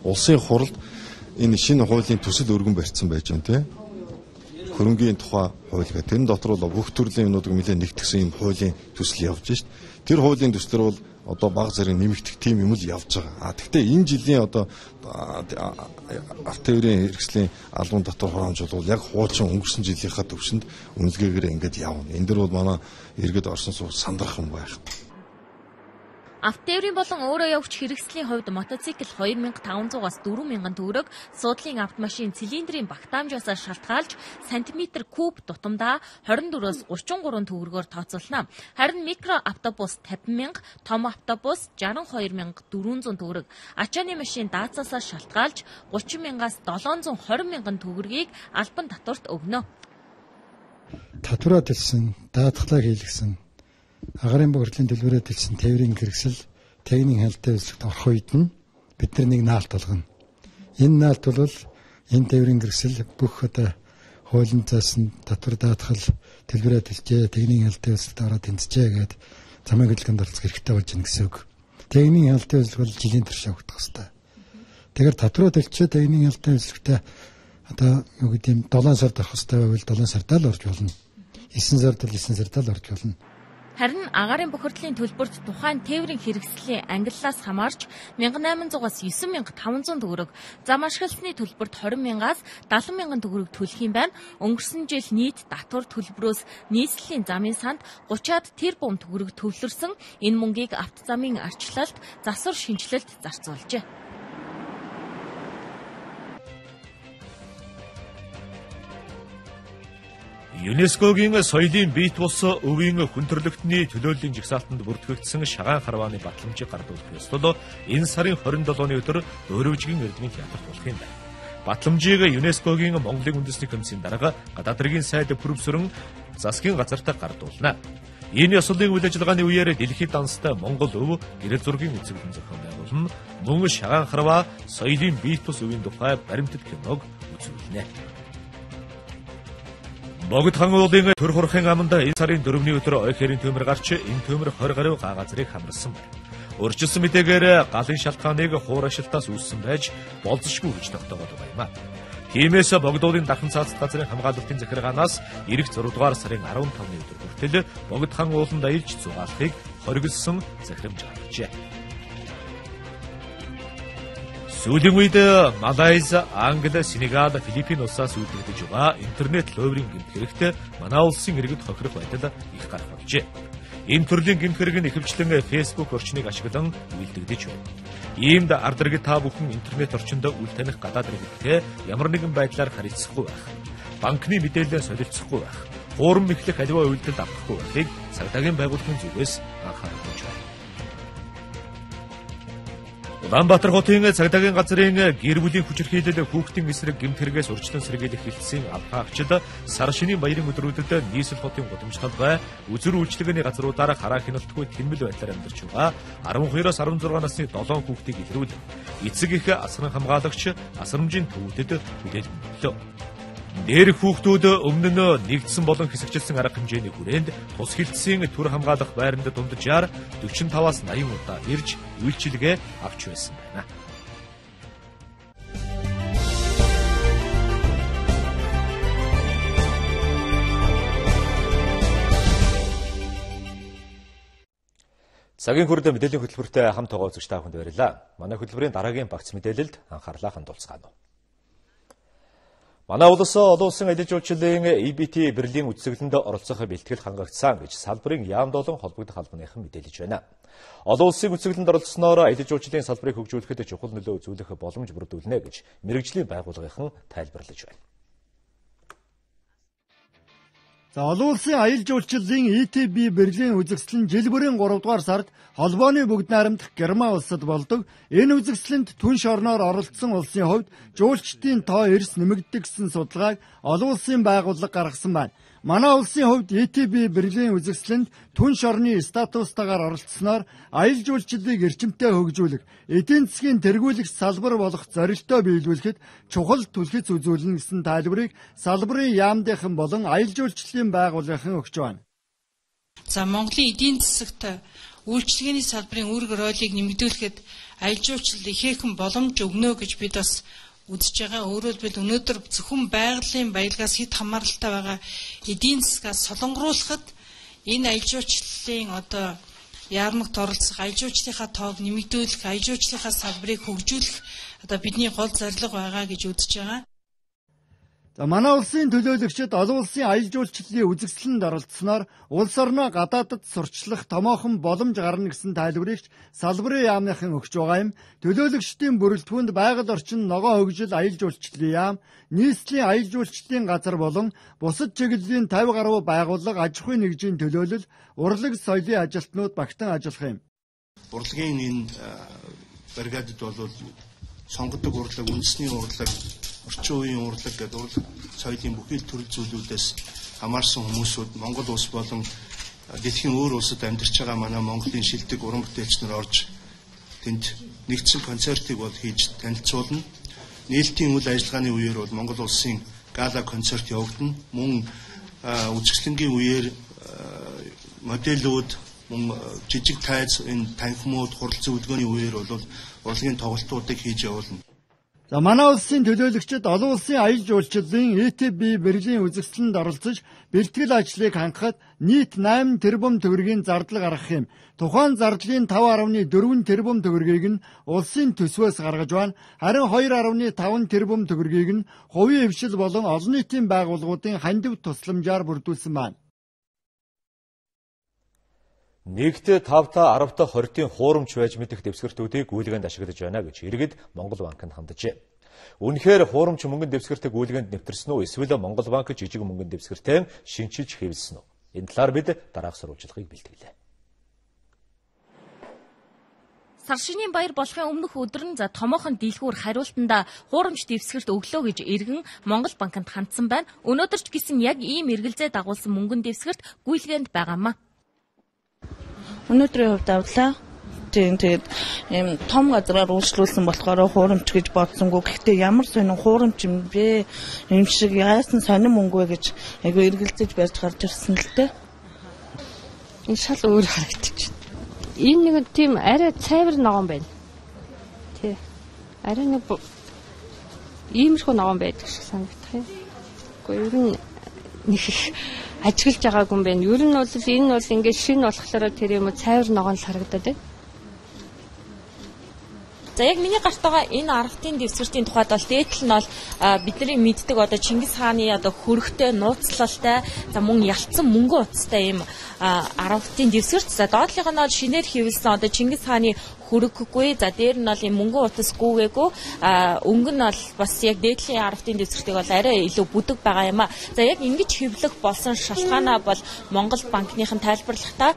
Улсын хуралд энэ шинэ хуулийн төсөл өргөн барьсан байж байна, тийм. Хөрөнгийн тухай хууль гэх. Тэрэн дотор бол бүх төрлийн юмнуудыг нэлээд нэгтгсэн юм хуулийн төсөл явж шít. Тэр хуулийн төслөр бол одоо баг зэрэг нэмэгдэх тийм юм л явж байгаа. А тэгтээ энэ жилийн одоо автотээврийн хэрэгслийн албан татвар хураамж бол яг хуучин өнгөрсөн жилийнхаа төвшөнд үнэлгээгээр ингээд явна. Энэ дэр бол манай иргэд орсон суух сандрах юм байх. Автотээврийн болон өөрөө явагч хэрэгслийн хувьд мотоцикл 2500-аас 4000 төгрөг, суудлын автомашин цилиндрийн багтаамжаас шалтгаалж сантиметр куб тутамдаа 24-өөс 33 төгрөгөөр тооцоолно. Харин микро автобус 50,000, том автобус 62,400 төгрөг, ачааны машин даацаасаа шалтгаалж 30,000-аас 720,000 төгрөгийг албан татварт өгнө. Татвараа төлсөн, даатгалаа хийлгэсэн, агарын бохирдлын төлбөрөө төлсөн тээврийн хэрэгсэл техникийн хяналтын үйлчлэгт орох үед нь бид нар нэг наалт болгоно. Энэ наалт бол энэ тээврийн хэрэгсэл бүх одоо хуулийн заасан татвар даатгал төлбөрөө төлжээ, техникийн хяналтын үйлчлэгт ороод тэнцжээ гээд замын хөдөлгөөнд оролцох хэрэгтэй болж байна гэсэн үг. Техникийн хяналтын үйлчлэг бол жилийн турш явагдах хэрэгтэй. Тэгэхээр татвараа төлчөө техникийн хяналтын үйлчлэгтээ одоо юу гэдэг юм 7 сард орох хэрэгтэй байвал 7 сардаа л орж болно. 9 сард бол 9 сардаа л орж болно. Харин агарын бохирдлын төлбөрт тухайн тээврийн хэрэгслийн ангиллаас хамаарч 1800-аас 9500 төгрөг, зам ашигласны төлбөрт 20,000-аас 70,000 төгрөг төлөх юм байна. Өнгөрсөн жил нийт татвар төлбөрөөс нийслэлийн замын санд 30-аад тэрбум төгрөг төвлөрсөн. Энэ мөнгийг автозамын арчлалт, засвар шинэчлэлд зарцуулжээ. ЮНЕСКОгийн соёлын бие тус өвийн хүн төрөлхтний төлөөллийн жагсаалтанд бүртгэгдсэн Шагаан харвааны батламжийг гардуулах ёслол энэ сарын 27-ны өдөр Дөрвжигийн Эрдмийн театрт болох юм байна. Батламжийг ЮНЕСКОгийн Монголын үндэсний комиссийн дарга гадаад хэргийн сайд Пүрвсүрэн засгийн газартаа гардуулна. Энэ ёслолын үйл ажиллагааны үеэр дэлхийд данстай Монгол өв гэрэл зургийн үзэсгэлэн зохион байгуулна. Мөн Шагаан харваа соёлын бие тус өвийн тухай баримтат киног үзүүлнэ. Богд хан уулын төр хурхын аманд энэ сарын 4-ний өдөр Ойхерийн төмөр гарч энэ төмөр 20 гаруй га газрыг хамарсан байна. Өөрчилсөн мэдээгээр галын шалтгааныг хуур ашилтаас үүссэн байж болзошгүй гэж тогтоогод байгаа юм а. Тиймээс Богд уулын дархан цаазат газрын хамгаалалтын захиргаанаас ирэх 6 дугаар сарын 15-ны өдөр хүртэл Богд хан ууланд аялж зугаалахыг хориглосон захирамж гаргажээ. Сүүлийн үед Малайз, Англи, Сенегал, Филиппин улсаас үйлдвэрлэж байгаа интернет ловрын гэмт хэрэгт манай улсын иргэд хохирох байдал их гарах болжээ. Энэ төрлийн гэмт хэрэг нь ихэвчлэн Facebook орчныг ашиглан үйлдэгдэж байна. Иймд ард иргэд та бүхэн интернет орчинд үл таних гадаад иргэдтэй ямар нэгэн байдлаар харилцахгүй байх, банкны мэдээлэлээ солилцохгүй байх, хуурам мэхлэх аливаа үйлдэлд авахгүй байхыг цагдаагийн байгууллагын зүгээс анхааруулж байна. Улаанбаатар хотын цагдаагийн газрын гэр бүлийн хүчирхийлэл хүүхдийн эсрэг гэмт хэрэгээс урьдчилан сэргийлэх хэлтсийн алхаагчид сар шинийн баярын өдрүүдэд нийслэл хотын гудамж талбай, үзэр үйлчилгээний газруудаар хараа хяналтгүй тэнмэл байдлаар амьдарч байгаа 12-оос 16 насны 7 хүүхдийг илрүүлэн эцэг их асран хамгаалагч асрамжийн төвүүдэд хүлээлгэн өглөө. Дээрх хүүхдүүд өмнө нь нэгдсэн болон хэсэгчилсэн арга хэмжээний хүрээнд тус хилцсийн төр хамгаалах байранд дунджаар 45-аас 80 удаа ирж үйлчилгээ авч байсан байна. Цагийн хүрд мэдээллийн хөтөлбөртэй хамт байгаа үзэгч та бүхэнд баярлалаа. Манай хөтөлбөрийн дараагийн багц мэдээлэлд анхаарлаа хандуулцгаана. Манай улс олон улсын аялал жуулчлалын EBT Берлин үзэсгэлэнд оролцох бэлтгэл хангагдсан гэж салбарын яам болон холбогдох албаныхан мэдээлж байна. Олон улсын үзэсгэлэнд оролцсноор аялал жуулчлалын салбарыг хөгжүүлэхэд чухал нөлөө үзүүлэх боломж бүрдүүлнэ гэж мэргэжлийн байгууллагынхан тайлбарлаж байна. За олон улсын аялал жуулчлалын ETB Берлин үзэсгэлэн жил бүрийн 3 дугаар сард холбооны бүгд найрамдах Герман улсад болдог. Энэ үзэсгэлэнт түнш орноор оролцсон улсын хувьд жуулчдын тоо эрс нэмэгддэг гэсэн судалгааг олон улсын байгууллага гаргасан байна. Манай улсын хувьд ETB Берлин үзэсгэлэнд түнш орны статустаагаар оролцсноор аялал жуулчлалыг эрчимтэй хөгжүүлэх, эдийн засгийн тэргүүлэх салбар болох зорилтоо биелүүлэхэд чухал түлхэц үзүүлнэ гэсэн тайлбарыг салбарын яамдынхан болон аялал жуулчлалын байгууллагын өгч байна. За Монголын эдийн засагт үйлчилгээний салбарын үүрэг ролыг нэмэгдүүлэхэд аялал жуулчлал ихээхэн боломж өгнө гэж бид бас үзэж байгаа. Өөрөөр хэлбэл өнөөдөр зөвхөн байгалийн баялагаас хэд хамааралтай байгаа эдийн засгаас солонгоруулахад энэ аялал жуулчлалын одоо яармагт оролцох, аялал жуулчлалынхаа тоог нэмэгдүүлэх, аялал жуулчлалынхаа салбарыг хөгжүүлэх одоо бидний гол зорилго байгаа гэж үзэж байгаа. За манай улсын төлөөлөгчид олон улсын аялал жуулчлалын үзэсгэлэнд оролцсноор улс орноо гадаадад сурчлах томоохон боломж гарна гэсэн тайлбарыг салбарын яамныхан өгч байгаа юм. Төлөөлөгчдийн бүрэлдэхүүнд байгаль орчин, ногоон хөгжил, аялал жуулчлалын яам, нийслэлийн аялал жуулчлалын газар болон бусад чиглэлийн 50 гаруй байгууллага, аж ахуйн нэгжийн төлөөлөл, урлаг соёлын ажилтнууд багтан ажиллах юм. Урлагийн энэ бригадад бол сонгодог урлаг, үндэсний урлаг, орчин үеийн урлаг гэдэг урлаг соёлын бүхий л төрөл зүйлүүдээс хамаарсан хүмүүсүүд Монгол улс болон дэлхийн өөр улсад амьдарч байгаа манай Монголын шилдэг уран бүтээлч нар орж тэнд нэгдсэн концертыг бол хийж танилцуулна. Нээлтийн үйл ажиллагааны үеэр бол Монгол улсын гала концерт явагдана. Мөн үзэсгэлэнгийн үеэр модельүүд, мөн жижиг тайз, энэ танхимууд, хурал зөвлөгөөний үеэр бол урлагийн тоглолтуудыг хийж явуулна. За манай улсын төлөөлөгчид олон улсын аялал жуулчлалын ETB Берлин үзэсгэлэнд оролцож бэлтгэл ажлыг хангахад нийт 8 тэрбум төгрөгийн зардал гаргах юм. Тухайн зардлын 5.4 тэрбум төгрөгийг нь улсын төсвөөс гаргаж байна. Харин 2.5 тэрбум төгрөгийг нь хувийн хвшил болон олон нийтийн байгууллагуудын хандив тусламжаар бүрдүүлсэн байна. Нэгт 5-та 10-та 20-ийн хуурамч байж мэдэх дэвсгэртүүдийг гүйлгээнд ашиглаж байна гэж иргэд Монгол банкнд ханджээ. Үнэхээр хуурамч мөнгөн дэвсгэртээ гүйлгээнд нэвтэрсэн үү эсвэл Монгол банк жижиг мөнгөн дэвсгэртээ шинчилж хэвлэсэн үү? Энэ талаар бид дараах сурвалжлагыг бэлтгэлээ. Сар шинийн баяр болохын өмнөх өдөр нь за томоохон дэлгүүр хариултандаа хуурамч дэвсгэрт өглөө гэж иргэн Монгол банкнд хандсан байна. Өнөөдөр ч гэсэн яг ийм эргэлзээ дагуулсан мөнгөн дэвсгэрт гүйлгээнд байгаамаа. Өнөөдрийн хувьд авлаа. Тийм, тэгээд ийм том газраар үйлчлүүлсэн болохоор хуурамч гэж бодсонгүй. Гэхдээ ямар сонин хуурамч юм бэ? Юм шиг яасан сонин мөнгө вэ гэж айгүй эргэлзэж барьж гарч ирсэн л дээ. Энэ шал өөр харагдчих. Энэ нэг тийм арай цайвар ногоон байна. Тий. Арай нэг иймэрхүү ногоон байдаг шиг санагдах юм. Гэхдээ ер нь нэг их ажиглаж байгаагүй юм байна. Ер нь бол энэ бол ингээд шинэ болохоор тэр юм цайвар ногоон л харагдаад байна. За яг миний гарт байгаа энэ 10-ын дэвсгэртийн тухайд бол дээдл нь бол бидний мэддэг одоо Чингис хааны одоо хөрөгтэй, нууцлалтай, за мөн ялцсан мөнгөн утастай ийм 10-ын дэвсгэрт. За доотлынх нь бол шинээр хэвлсэн одоо Чингис хааны хөрөггүй, за дээр нь бол ийм мөнгөн утас гүгээгүй, өнгө нь бол бас яг дээдлийн 10-ын дэвсгэртийг бол арай илүү бүдэг байгаа юм а. За яг ингэж хэвлэх болсон шалтгаанаа бол Монгол банкныхан тайлбарлахдаа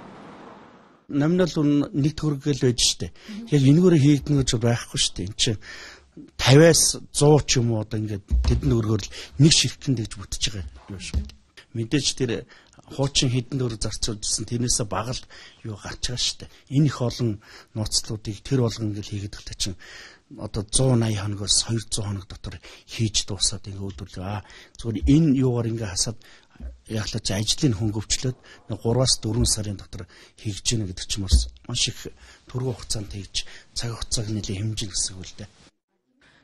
Номинал үн нэг төгрөгөл байж штэ. Яг энэгээр хийгдэнэ гэж байхгүй штэ. Энд чинь 50-аас 100 ч юм уу одоо ингээд тэдэн төгрөгөөр л нэг ширхтэнд гэж бүтэж байгаа юм шиг. Мэдээж тэр хуучин хэдэн төгрөг зарцуулжсэн тэрнээсээ бага л юу гарч байгаа штэ. Энэ их олон нууцлуудыг тэр болгон ингээд хийгээд байхдаа чинь одоо 180 хоногоос 200 хоног дотор хийж дуусаад ингээ үйлдвэрлэв. Зүгээр энэ юугаар ингээ хасаад яг л чи ажлыг хөнгөвчлөөд 3-аас 4 сарын дотор хийж гэнэ гэдэг чинь маш их түргэн хугацаанд хийж цаг хугацааг нэлээд хэмжинэ гэсэн үг л дээ.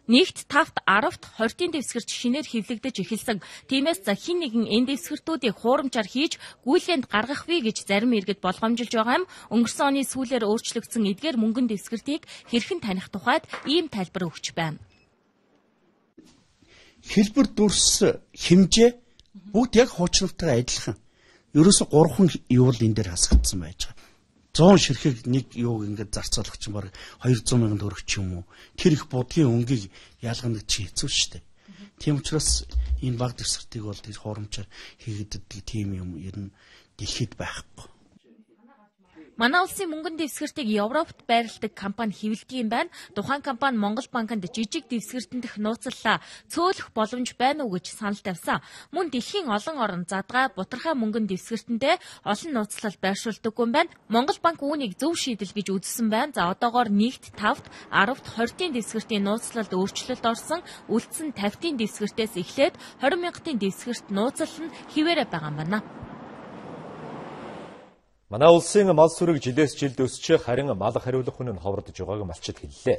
Нэгт, тавт, аравт, 20-ын дэвсгэрч шинээр хэвлэгдэж эхэлсэн. Тиймээс за хэн нэгэн энэ дэвсгэртүүдийг хуурамчаар хийж гүйлгээнд гаргах вэ гэж зарим иргэд болгоомжилж байгаа юм. Өнгөрсөн оны сүүлээр өөрчлөгдсөн эдгээр мөнгөн дэвсгэртийг хэрхэн таних тухайд ийм тайлбар өгч байна. Хэлбэр дүрс хэмжээ бүгд яг хуучнартайгаа адилхан. Ерөөсө 3хан юу л энэ дээр хасагдсан байж байгаа. 100 ширхэг нэг юуг ингээд зарцуулах чинь бараг 200 мянган төгрөг ч юм уу. Тэр их будгийн өнгийг ялгана гэж чинь хэцүү шүү дээ. Тийм учраас энэ баг дэвсгэртийг бол тэр хуурамчаар хийгддэг тийм юм ер нь дэлхийд байхгүй. Манай улсын мөнгөн дэвсгэртийг Европт байрладаг компани хэвлэдэг юм байна. Тухайн компани Монгол банкнд жижиг дэвсгэртэн дэх нууцлалаа цөөлөх боломж байна уу гэж санал тавьсан. Мөн дэлхийн олон орн задгай бутархай мөнгөн дэвсгэртэндээ олон нууцлал байршуулдаггүй юм байна. Монгол банк үүнийг зөв шийдэл гэж үзсэн байна. За одоогоор 1-т, 5-т, 10-т, 20-ын дэвсгэртийн нууцлалд өөрчлөлт орсон. Үлдсэн 50-ын дэвсгэртээс эхлээд 20 мянгатын дэвсгэрт нууцлал нь хэвээрээ байгаа юм байна. Манай улсын мал сүрэг жилээс жилд өсч харин мал хариулах хүн нь ховордож байгааг малчид хэллээ.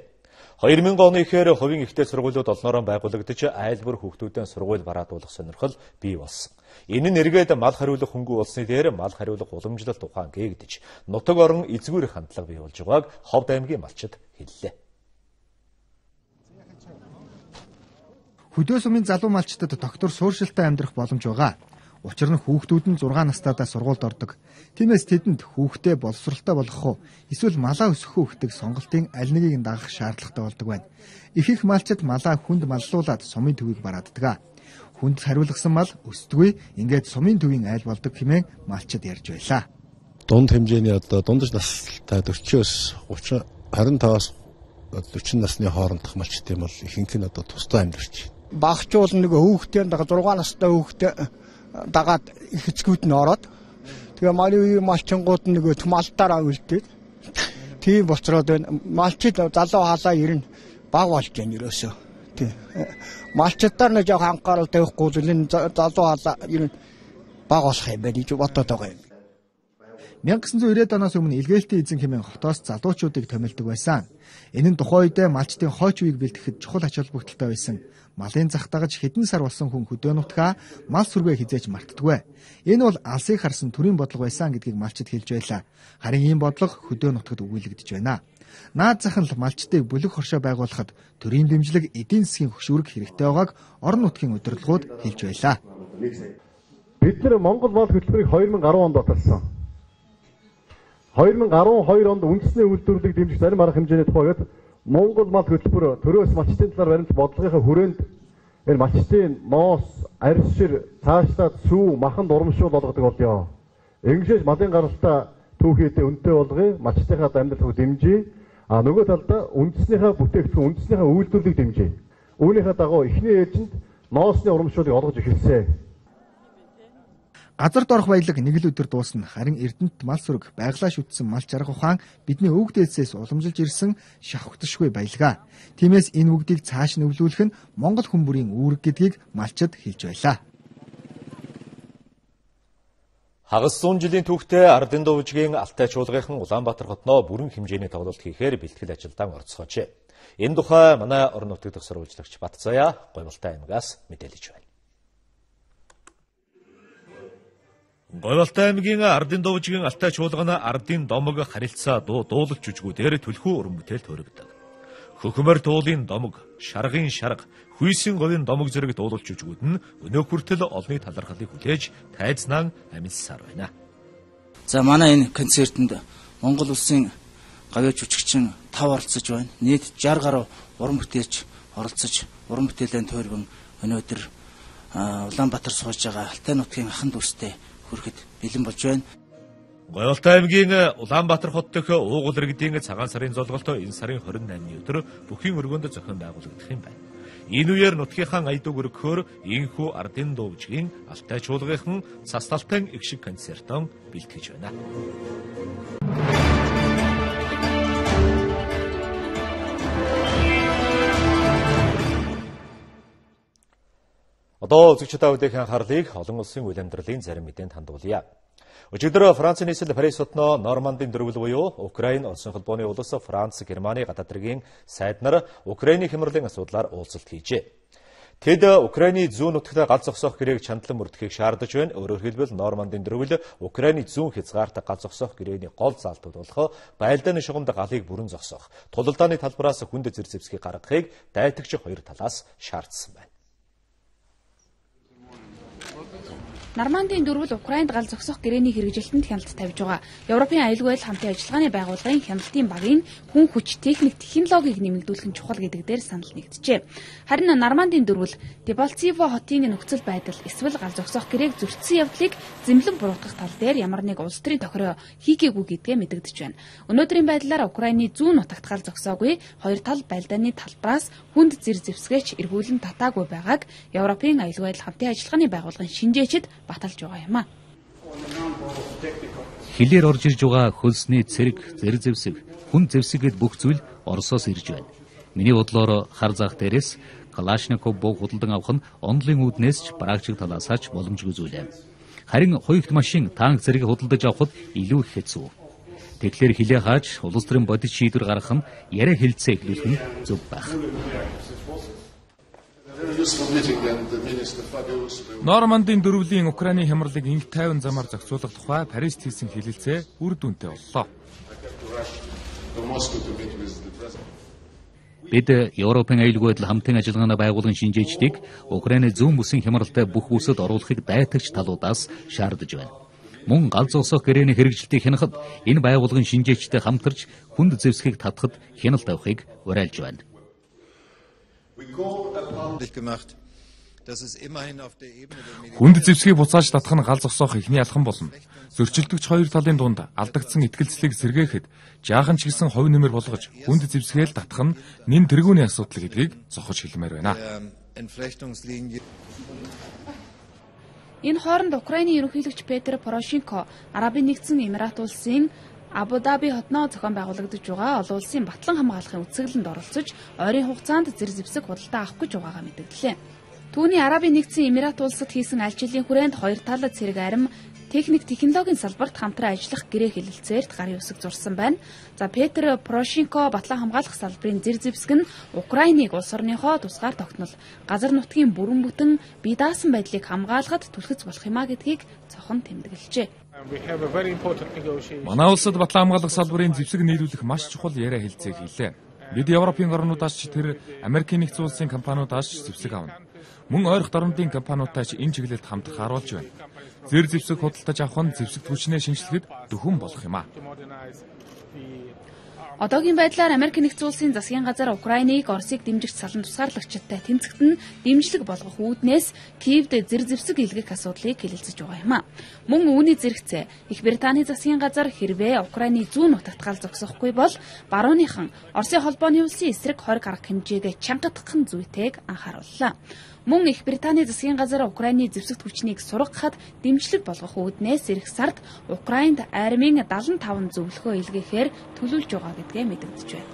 2000 оны ихээр хувийн ихтэй сургуулиуд олноороо байгуулагдаж айл бүр хүүхдүүдэн сургууль бараадуулах сонирхол бий болсон. Энэ нь эргээд мал хариулах хөнгүү болсны дээр мал хариулах уламжлалт ухаан гээгдэж нутаг орон эзгүүрэх хандлага бий болж байгааг Ховд аймгийн малчид хэллээ. Хөдөө сумын залуу малчдад доктор сууршилтай амьдрах боломж байгаа. Учир нь хүүхдүүд нь 6 настайдаа сургуульд ордог. Тиймээс тэдэнд хүүхдээ боловсралтай болгох уу эсвэл малаа өсгөх үү гэдэг сонголтын аль нэгийг нь дагах шаардлагатай болдог байна. Их их малчид малаа хүнд маллуулаад сумын төвийг барааддаг. Хүнд хариулгасан мал өсдөггүй, ингээд сумын төвийн айл болдог хэмээн малчид ярьж байлаа. Дунд хэмжээний одоо дундаж настай 40-оос 30 25-аас 40 насны хоорондох малчид юм бол ихэнх нь одоо тусдаа амьдарч. Багчуул нэг хүүхдээ 6 настай хүүхдээ дагаад их эцгүүд нь ороод тэгээ манай үеийн малчингууд нөгөө малдаараа үлдээд тийм болцроод байна. Малчид залуу халаа ер нь баг болж байна ерөөсөө. Тийм. Малчдаар нэг жоох анхаарал тавихгүй л энэ залуу халаа ер нь баг болох юм байна гэж бодоод байгаа юм. 1990-ад оноос өмнө илгээлтийн эзэн хэмээн хотоос залуучуудыг томилдог байсан. Энэ нь тухайн үедээ малчдын хойч үеийг бэлтгэхэд чухал ач холбогдолтой байсан. Малын зах дагаж хэдэн сар болсон хүн хөдөө нутгаа мал сүргээ хизээж мартдаггүй. Энэ бол алсыг харсан төрийн бодлого байсан гэдгийг малчид хэлж байлаа. Харин ийм бодлого хөдөө нутагт өгүүлэгдэж байна. Наад зах нь л малчдыг бүлэг хоршоо байгуулахад төрийн дэмжлэг эдийн засгийн хөшүүрэг хэрэгтэй байгааг орон нутгийн удирдлагууд хэлж байлаа. Бид нар Монгол мал хөтөлбөрийг 2010 онд баталсан. 2012 онд үндэсний үйлдвэрлэлийг дэмжих зарим арга хэмжээний тухай гээд Монгол мал хөтөлбөр төрөөс малчдын талаар баримт бодлогынхаа хүрээнд энэ малчдын ноос, арьс шир цаашлаад сүү, маханд урамшуул болгодог болёо. Ингэжээж малын гаралтаа түүхийдээ үнэтэй болгоё, малчдынхаа амьдралыг дэмжиж, а нөгөө талдаа үндэснийхээ бүтээгдэхүүн, үндэснийхээ үйлдвэрлэлийг дэмжиж. Үүнийхээ дагуу эхний ээлжинд ноосны урамшуулыг олгож эхэлсэн. Газарт орох баялаг нэг л өдөр дуусна. Харин Эрдэнэт мал сүрэг байгалаа шүтсэн мал чарга ухаан бидний өвөг дээдсээс уламжилж ирсэн шавхташгүй баялгаа. Тиймээс энэ бүгдийг цааш нөвлүүлэх нь Монгол хүн бүрийн үүрэг гэдгийг малчид хэлж байлаа. Хагас зуун жилийн түүхтэй Ардын Дувжигийн Алтай чуулгынхан Улаанбаатар хотноо бүрэн хэмжээний тоглолт хийхээр бэлтгэл ажилдаа орцгоожээ. Энэ тухай манай орон нутгийн дэх сурвалжлагч Батцаяа Гойволтой аймагаас мэдээлж байна. Гойволтой аймгийн Ардын Дувжигийн Алтай чуулган Ардын домог харилцаа дуулалч жүжгүүдээр түлхүү уран бүтээл төрөгдөг. Хөхмөр туулын домог, шаргын шарга, хүйсийн говийн домог зэрэг дуулалч жүжгүүд нь өнөө хүртэл олонний талархлыг хүлээж тайзнаа амилсаар байна. За манай энэ концертэнд Монгол улсын гавьяа жүжигчин 5 оролцож байна. Нийт 60 гаруй уран бүтээлч оролцож уран бүтээлийн тойргон өнөөдөр Улаанбаатар сууж байгаа Алтай нутгийн ахан дүүстэй хүрэхэд бэлэн болж байна. Гоёлтой аймгийн Улаанбаатар хот дэх уугуул иргэдийн цагаан сарын золголт энэ сарын 28-ны өдөр бүхийн өргөөнд зохион байгуулагдах юм байна. Энэ үеэр нутгийнхаа аядууг өргөхөөр инхүү ардын дуувжгийн Алтай чуулгынхан цас талтан их шиг концертон бэлтгэж байна. Одоо үзэгчид та бүдийн анхаарлыг олон улсын үйл амьдралын зарим мэдээнд хандуулъя. Өчигдөр Францын нийслэл Парис хотноо Нормандын дөрвөл буюу Украин, Оросын холбооны улс, Франц, Германы гадаад хэргийн сайд нар Украины хямралын асуудлаар уулзалт хийжээ. Тэд Украины зүүн нутагт гал зогсоох гэрээг чандлан мөрдөхийг шаардаж байна. Өөрөөр хэлбэл Нормандын дөрвөл Украины зүүн хязгаарт гал зогсоох гэрээний гол заалтууд болох байлдааны шугамд галыг бүрэн зогсоох, тулалдааны талбараас хүнд зэр зэвсгийг гаргахыг дайтагч хоёр талаас шаардсан байна. Нормандын дөрвөл Украинд гал зогсоох гэрээний хэрэгжилтэнд хяналт тавьж байгаа. Европын аюулгүй байдал хамтын ажиллагааны байгууллагын хяналтын багийн хүн хүч, техник, технологиг нэмэгдүүлэх нь чухал гэдэг дээр санал нэгджээ. Харин Нормандын дөрвөл Дебальцево хотын нөхцөл байдал эсвэл гал зогсоох гэрээг зөрчсөн явдлыг зэмлэн буруутгах тал дээр ямар нэг улс төрийн тохироо хийгээгүй гэдгээ мэдэгдэж байна. Өнөөдрийн байдлаар Украины зүүн нутагт гал зогсоогүй, хоёр тал байлдааны талбараас хүнд зэр зэвсгээч эргүүлэн татаагүй байгааг Европын аюулгүй байдал хамтын ажиллагааны байгууллагын шинжээчид баталж байгаа юм а. Хилээр орж ирж байгаа хөлсний цэрэг, зэр зэвсэг, хүн зэвсэг гэд бүх зүйл Оросоос ирж байна. Миний бодлоор хар зах дээрээс Калашников бог худалдан авах нь онлын үүднээс ч практик талаасаа ч боломжгүй зүйл юм. Харин хоёрт машин танк зэрэг худалдаж авахд илүү их хэцүү. Тэгэхээр хилээ хааж улс төрийн бодит шийдвэр гаргах нь яриа хэлцээ эхлүүлэх нь зөв байх. Нормандын дөрвөлийн Украины хямралыг инх тайван замаар зохицуулах тухай Парист хийсэн хэлэлцээ үр дүнтэй боллоо. Бид Европын аюулгүй байдал хамтын ажиллагааны байгууллагын шинжээчдийг Украины зүүн бүсийн хямралтай бүх бүсэд оруулахыг дайтагч талуудаас шаардаж байна. Мөн гал зогсоох гэрээний хэрэгжилтийг хянахад энэ байгууллагын шинжээчтэй хамтарч хүнд зэвсгийг татахад хяналт тавихыг уриалж байна. Хүнд зэвсгийг буцааж татах нь гал зогсоох эхний алхам болно. Зөрчилдөгч хоёр талын дунд алдагдсан итгэлцлийг сэргээхэд жаахан ч гэсэн хувь нэмэр болгож хүнд зэвсгээл татах нь нэн тэргүүний асуудал гэдгийг зохиж хэлмээр байна. Энэ хооронд Украины ерөнхийлөгч Петр Порошенко Арабын нэгдсэн Эмират улсын Абу-Даби хотноо зохион байгуулагдаж байгаа олон улсын батлан хамгаалахын үзэсгэлэнд оролцож ойрын хугацаанд зэр зэвсэг худалдаа авах гэж байгаагаа мэдэгдлээ. Түүний Арабын нэгдсэн Эмират улсад хийсэн альчлалын хүрээнд хоёр талд цэрэг арим, техник технологийн салбарт хамтран ажиллах гэрээ хэлэлцээрт гарын үсэг зурсан байна. За Петр Порошенко батлан хамгаалах салбарын зэр зэвсэг нь Украиныг улс орныхоо тусгаар тогтнол, газар нутгийн бүрэн бүтэн бие даасан байдлыг хамгаалахад түлхэц болох юм а гэдгийг цохон тэмдэглэжээ. Манай улсад батлан хамгаалах салбарын зэвсэг нийлүүлэх маш чухал яриа хэлцээ хийлээ. Бид Европын орнуудаас ч тэр Америкийн нэгдсэн улсын компаниудаас ч зэвсэг авна. Мөн ойрох дорнодын компаниудтай ч энэ чиглэлд хамтрах харуулж байна. Зэр зэвсэг худалдаж авах нь зэвсэгт хүчнээ шинжлэхэд дөхөн болох юм а. Одоогийн байдлаар Америк нэгдсэн улсын засгийн газар Украиныг Оросыг дэмжигч салан тусгаарлагчидтай тэмцэхэд нь дэмжлэг болгох үүднээс Киевд зэр зэвсэг илгээх асуудлыг хэлэлцэж байгаа юм а. Мөн үүний зэрэгцээ Их Британий засгийн газар хэрвээ Украины зүүн нутагт гал зогсохгүй бол барууныхан Оросын холбооны улсын эсрэг хориг арга хэмжээгээ чангадах нь зүйтэйг анхаарууллаа. Мөн Их Британий засгийн газар Украины зэвсэгт хүчнийг сургахад дэмжлэг болгох үүднээс ирэх сард Украинд армийн 75 зөвлөхөө илгээхээр төлөвлөж байгаа гэдгээ мэдэгдэж байна.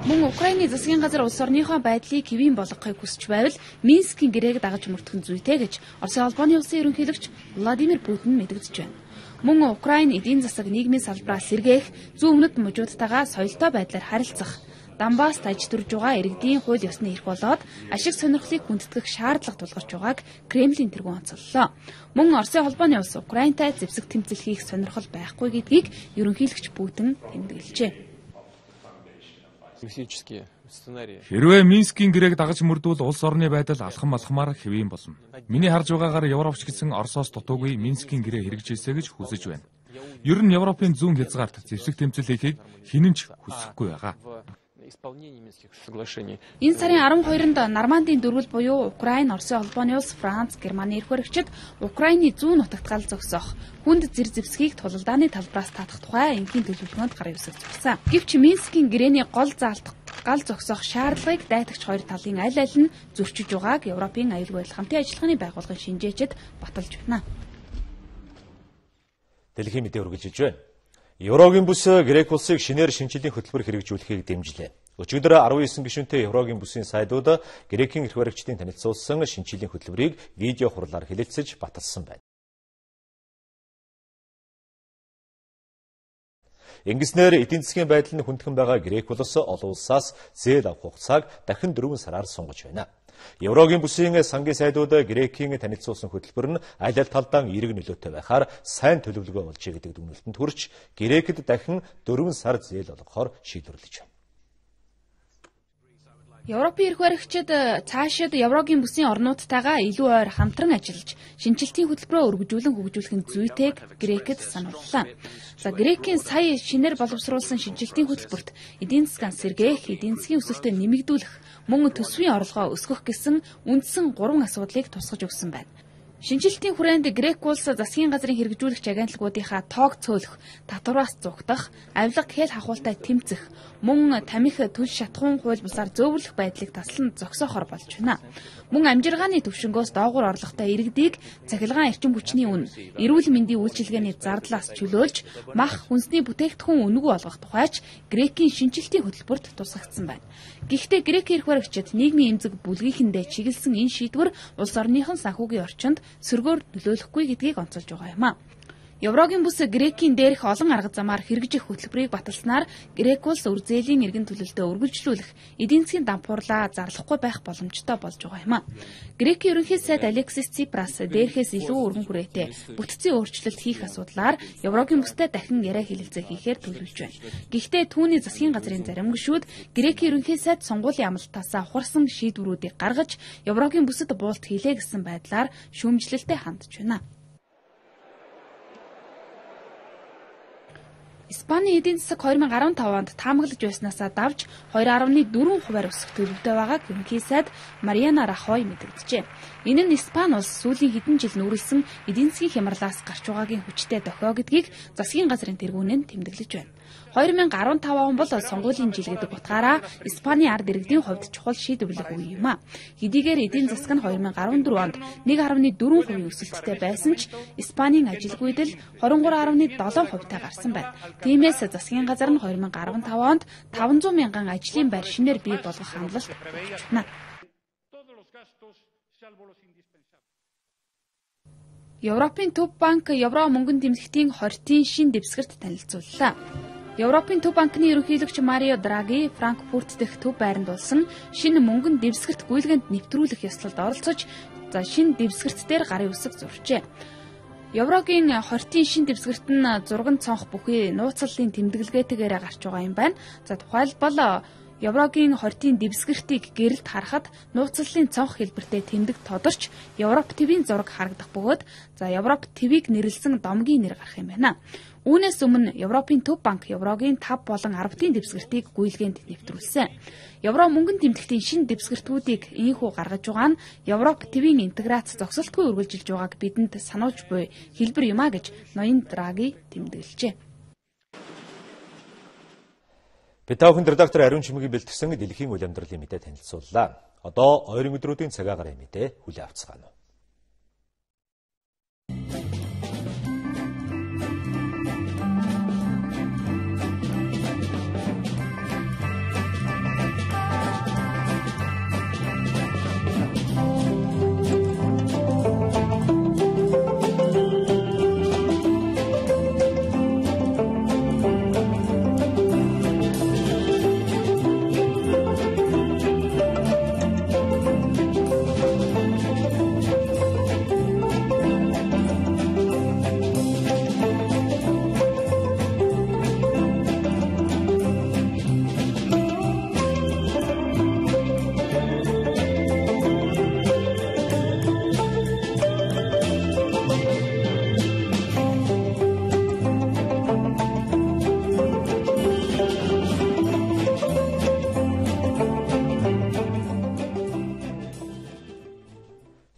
Мөн Украины засгийн газар улс орныхоо байдлыг хэвийн болгохыг хүсч байвал Минскийн гэрээг дагаж мөрдөх нь зүйтэй гэж Оросын холбооны улсын ерөнхийлөгч Владимир Путин мэдэгдэж байна. Мөн Украин эдийн засаг нийгмийн салбараа сэргээх, зүүн өмнөд мужуудтайгаа соёлтой байдлаар харилцах, Донбасст аж төрж байгаа иргэдийн хууль ёсны эрх болоод ашиг сонирхлыг хүндэтгэх шаардлага тулгарч байгааг Кремлийн тэргүүн онцоллоо. Мөн Оросын холбооны улс Украинтай зэвсэг тэмцэл хийх сонирхол байхгүй гэдгийг ерөнхийлөгч Путин тэмдэглэжээ. Хэрвээ Минскийн гэрээг дагаж мөрдвөл улс орны байдал алхам алхмаар хэвийн болно. Миний харж байгаагаар Европч гэсэн Оросоос дутуугүй Минскийн гэрээ хэрэгжүүлсэй гэж хүсэж байна. Ер нь Европын зүүн хязгаарт зэвсэг тэмцэл хийхийг хэн нь ч хүсэхгүй байгаа. Исполнение Минских соглашений. Энэ сарын 12-нд Нормандын дөрвөл буюу Украин, Оросын холбооны улс, Франц, Германы эрх баригчид Украины зүүн нутагт гал зогсоох, хүнд зэр зэвсгийг тулалдааны талбараас таатах тухай энхийн төлөвлөгөөнд гарын үсэг зурсан. Гэвч Минскийн гэрээний гол заалт гал зогсоох шаардлагыг дайтагч хоёр талын аль аль нь зөрчиж байгааг Европын аюулгүй байдал хамтын ажиллагааны байгууллагын шинжээчид баталж байна. Дэлхийн мэдээ үргэлжлэж байна. Еврогийн бүс Грек улсыг шинээр шинжиллийн хөтөлбөр хэрэгжүүлэхийг дэмжлээ. Өчигдөр 19 гишүүнтэй Еврогийн бүсийн сайдууд Грекийн эрх баригчдын танилцуулсан шинжиллийн хөтөлбөрийг видео хурлаар хэлэлцэж баталсан байна. Ингэснээр эдийн засгийн байдал нь хүндхэн байгаа Грек улс олон улсаас зээл авах хугацааг дахин 4 сараар сунгаж байна. Еврогийн бүсийн сангийн сайдууд Грекийн танилцуулсан хөтөлбөр нь аль аль талдаа эерэг нөлөөтэй байхаар сайн төлөвлөгөө болжээ гэдэг дүгнэлтэнд хүрч Грекэд дахин 4 сар зээл олгохоор шийдвэрлэж байна. Европын эрх баригчид цаашид Еврогийн бүсийн орнуудтайгаа илүү ойр хамтран ажиллаж, шинжилтийн хөтөлбөрөө өргөжүүлэн хөгжүүлэх нь зүйтэйг Грекэд санууллаа. За Грекийн сая шинээр боловсруулсан шинжилтийн хөтөлбөрт эдийн засгаа сэргээх, эдийн засгийн өсөлтөө нэмэгдүүлэх, мөн төсвийн орлогоо өсгөх гэсэн үндсэн 3 асуудлыг тусгаж өгсөн байна. Шинжилтийн хүрээнд Грек улс засгийн газрын хэрэгжүүлэгч агентлагуудынхаа тоог цөөлөх, татвараас зугтах, авилга хэл хахуултай тэмцэх, мөн тамхи түл шатхуун хууль бусаар зөөвөрлөх байдлыг таслан зогсоохоор болж байна. Мөн амжиргааны төвшөнгөөс доогуур орлоготой иргэдийг цахилгаан эрчим хүчний үн, эрүүл мэндийн үйлчилгээний зардлаас чөлөөлж, мах хүнсний бүтээгдэхүүн үнэгүй олгох тухайч Грекийн шинжилтийн хөтөлбөрт тусгагдсан байна. Гэхдээ Грек эрх баригчид нийгмийн эмзэг бүлгийнхэндээ чиглэсэн энэ шийдвэр улс орныхон санхүүгийн орчинд сөргөөр нөлөөлөхгүй гэдгийг онцолж байгаа юм а. Еврогийн бүс Грекийн дээрх олон арга замаар хэрэгжих хөтөлбөрийг баталснаар Грек улс үр зээлийн эргэн төлөлтөө өргөжлүүлэх, эдийн засгийн дампуурлаа зарлахгүй байх боломжтой болж байгаа юм а. Грекийн ерөнхий сайд Алексис Ципрас дээрхээс илүү өргөн хүрээтэй бүтцийн өөрчлөлт хийх асуудлаар Еврогийн бүстэй дахин яриа хэлэлцээ хийхээр төлөвлөж байна. Гэхдээ түүний засгийн газрын зарим гишүүд Грекийн ерөнхий сайд сонгуулийн амлалтаасаа ухарсан шийдвэрүүдийг гаргаж Еврогийн бүсэд буулт хийлээ гэсэн байдлаар шүүмжлэлтэй хандж байна. Испаний эдийн засаг 2015 онд таамаглаж байснаасаа давж 2.4 хувиар өсөх төлөвтэй байгааг ерөнхий сайд Мариана Рахой мэдэгджээ. Энэ нь Испани улс сүүлийн хэдэн жил нүүрлсэн эдийн засгийн хямралаас гарч байгаагийн хүчтэй дохио гэдгийг засгийн газрын тэргүүн нь тэмдэглэж байна. 2015 он бол сонгуулийн жил гэдэг утгаараа Испаний ард иргэдийн хувьд чухал шийдвэрлэх үе юм а. Хэдийгээр эдийн засаг нь 2014 онд 1.4% өсөлттэй байсан ч Испанийн ажилгүйдэл 23.7 хувьтай гарсан байна. Тиймээс засгийн газар нь 2015 онд 500 мянган ажлын байр шинээр бий болгох хандлалт өгч байна. Европын Төв банк евро мөнгөн тэмдэгтийн 20-ийн шин дэвсгэрт танилцууллаа. Европын Төв банкны ерөнхийлөгч Марио Драги Франкфурт дэх төв байранд болсон шинэ мөнгөн дэвсгэрт гүйлгээнд нэвтрүүлэх ёслолд оролцож шинэ дэвсгэрт дээр гарын үсэг зуржээ. Еврогийн 20-ийн шин дэвсгэрт нь зурган цонх бүхий нууцлалын тэмдэглэгээтэйгээр гарч байгаа юм байна. За тухайлбал Еврогийн 20-ийн дэвсгэртийг гэрэлд харахад нууцлалын цонх хэлбэртэй тэмдэг тодорч Европ твийн зураг харагдах бөгөөд за Европ твийг нэрлсэн домгийн нэр гарах юм байна. Үүнээс өмнө Европын Төв банк еврогийн 5 болон 10-ийн дэвсгэртийг гүйлгээнд нэвтрүүлсэн. Евро мөнгөн тэмдэгтийн шинэ дэвсгэртүүдийг ийнхүү гаргаж байгаа нь Европ твийн интеграц зогсолтгүй үргэлжилж байгааг бидэнд сануулж буй хэлбэр юм а гэж ноён Драги тэмдэглэжээ. Бид та бүхэнд редактор Ариун Чимэгийн бэлтгэсэн дэлхийн үйл амьдралын мэдээ танилцууллаа. Одоо ойрын өдрүүдийн цаг агаарын мэдээ хүлээн авцгаана.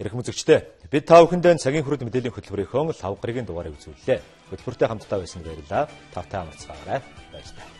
Эрхэм үзэгчдээ, бид та бүхэндээ цагийн хүрээд мэдээллийн хөтөлбөрийнхөө лав гарагийн дугаарыг үзүүллээ. Хөтөлбөртэй хамтдаа байсанд баярлалаа. Тавтай амарцгаагаарай. Баяртай.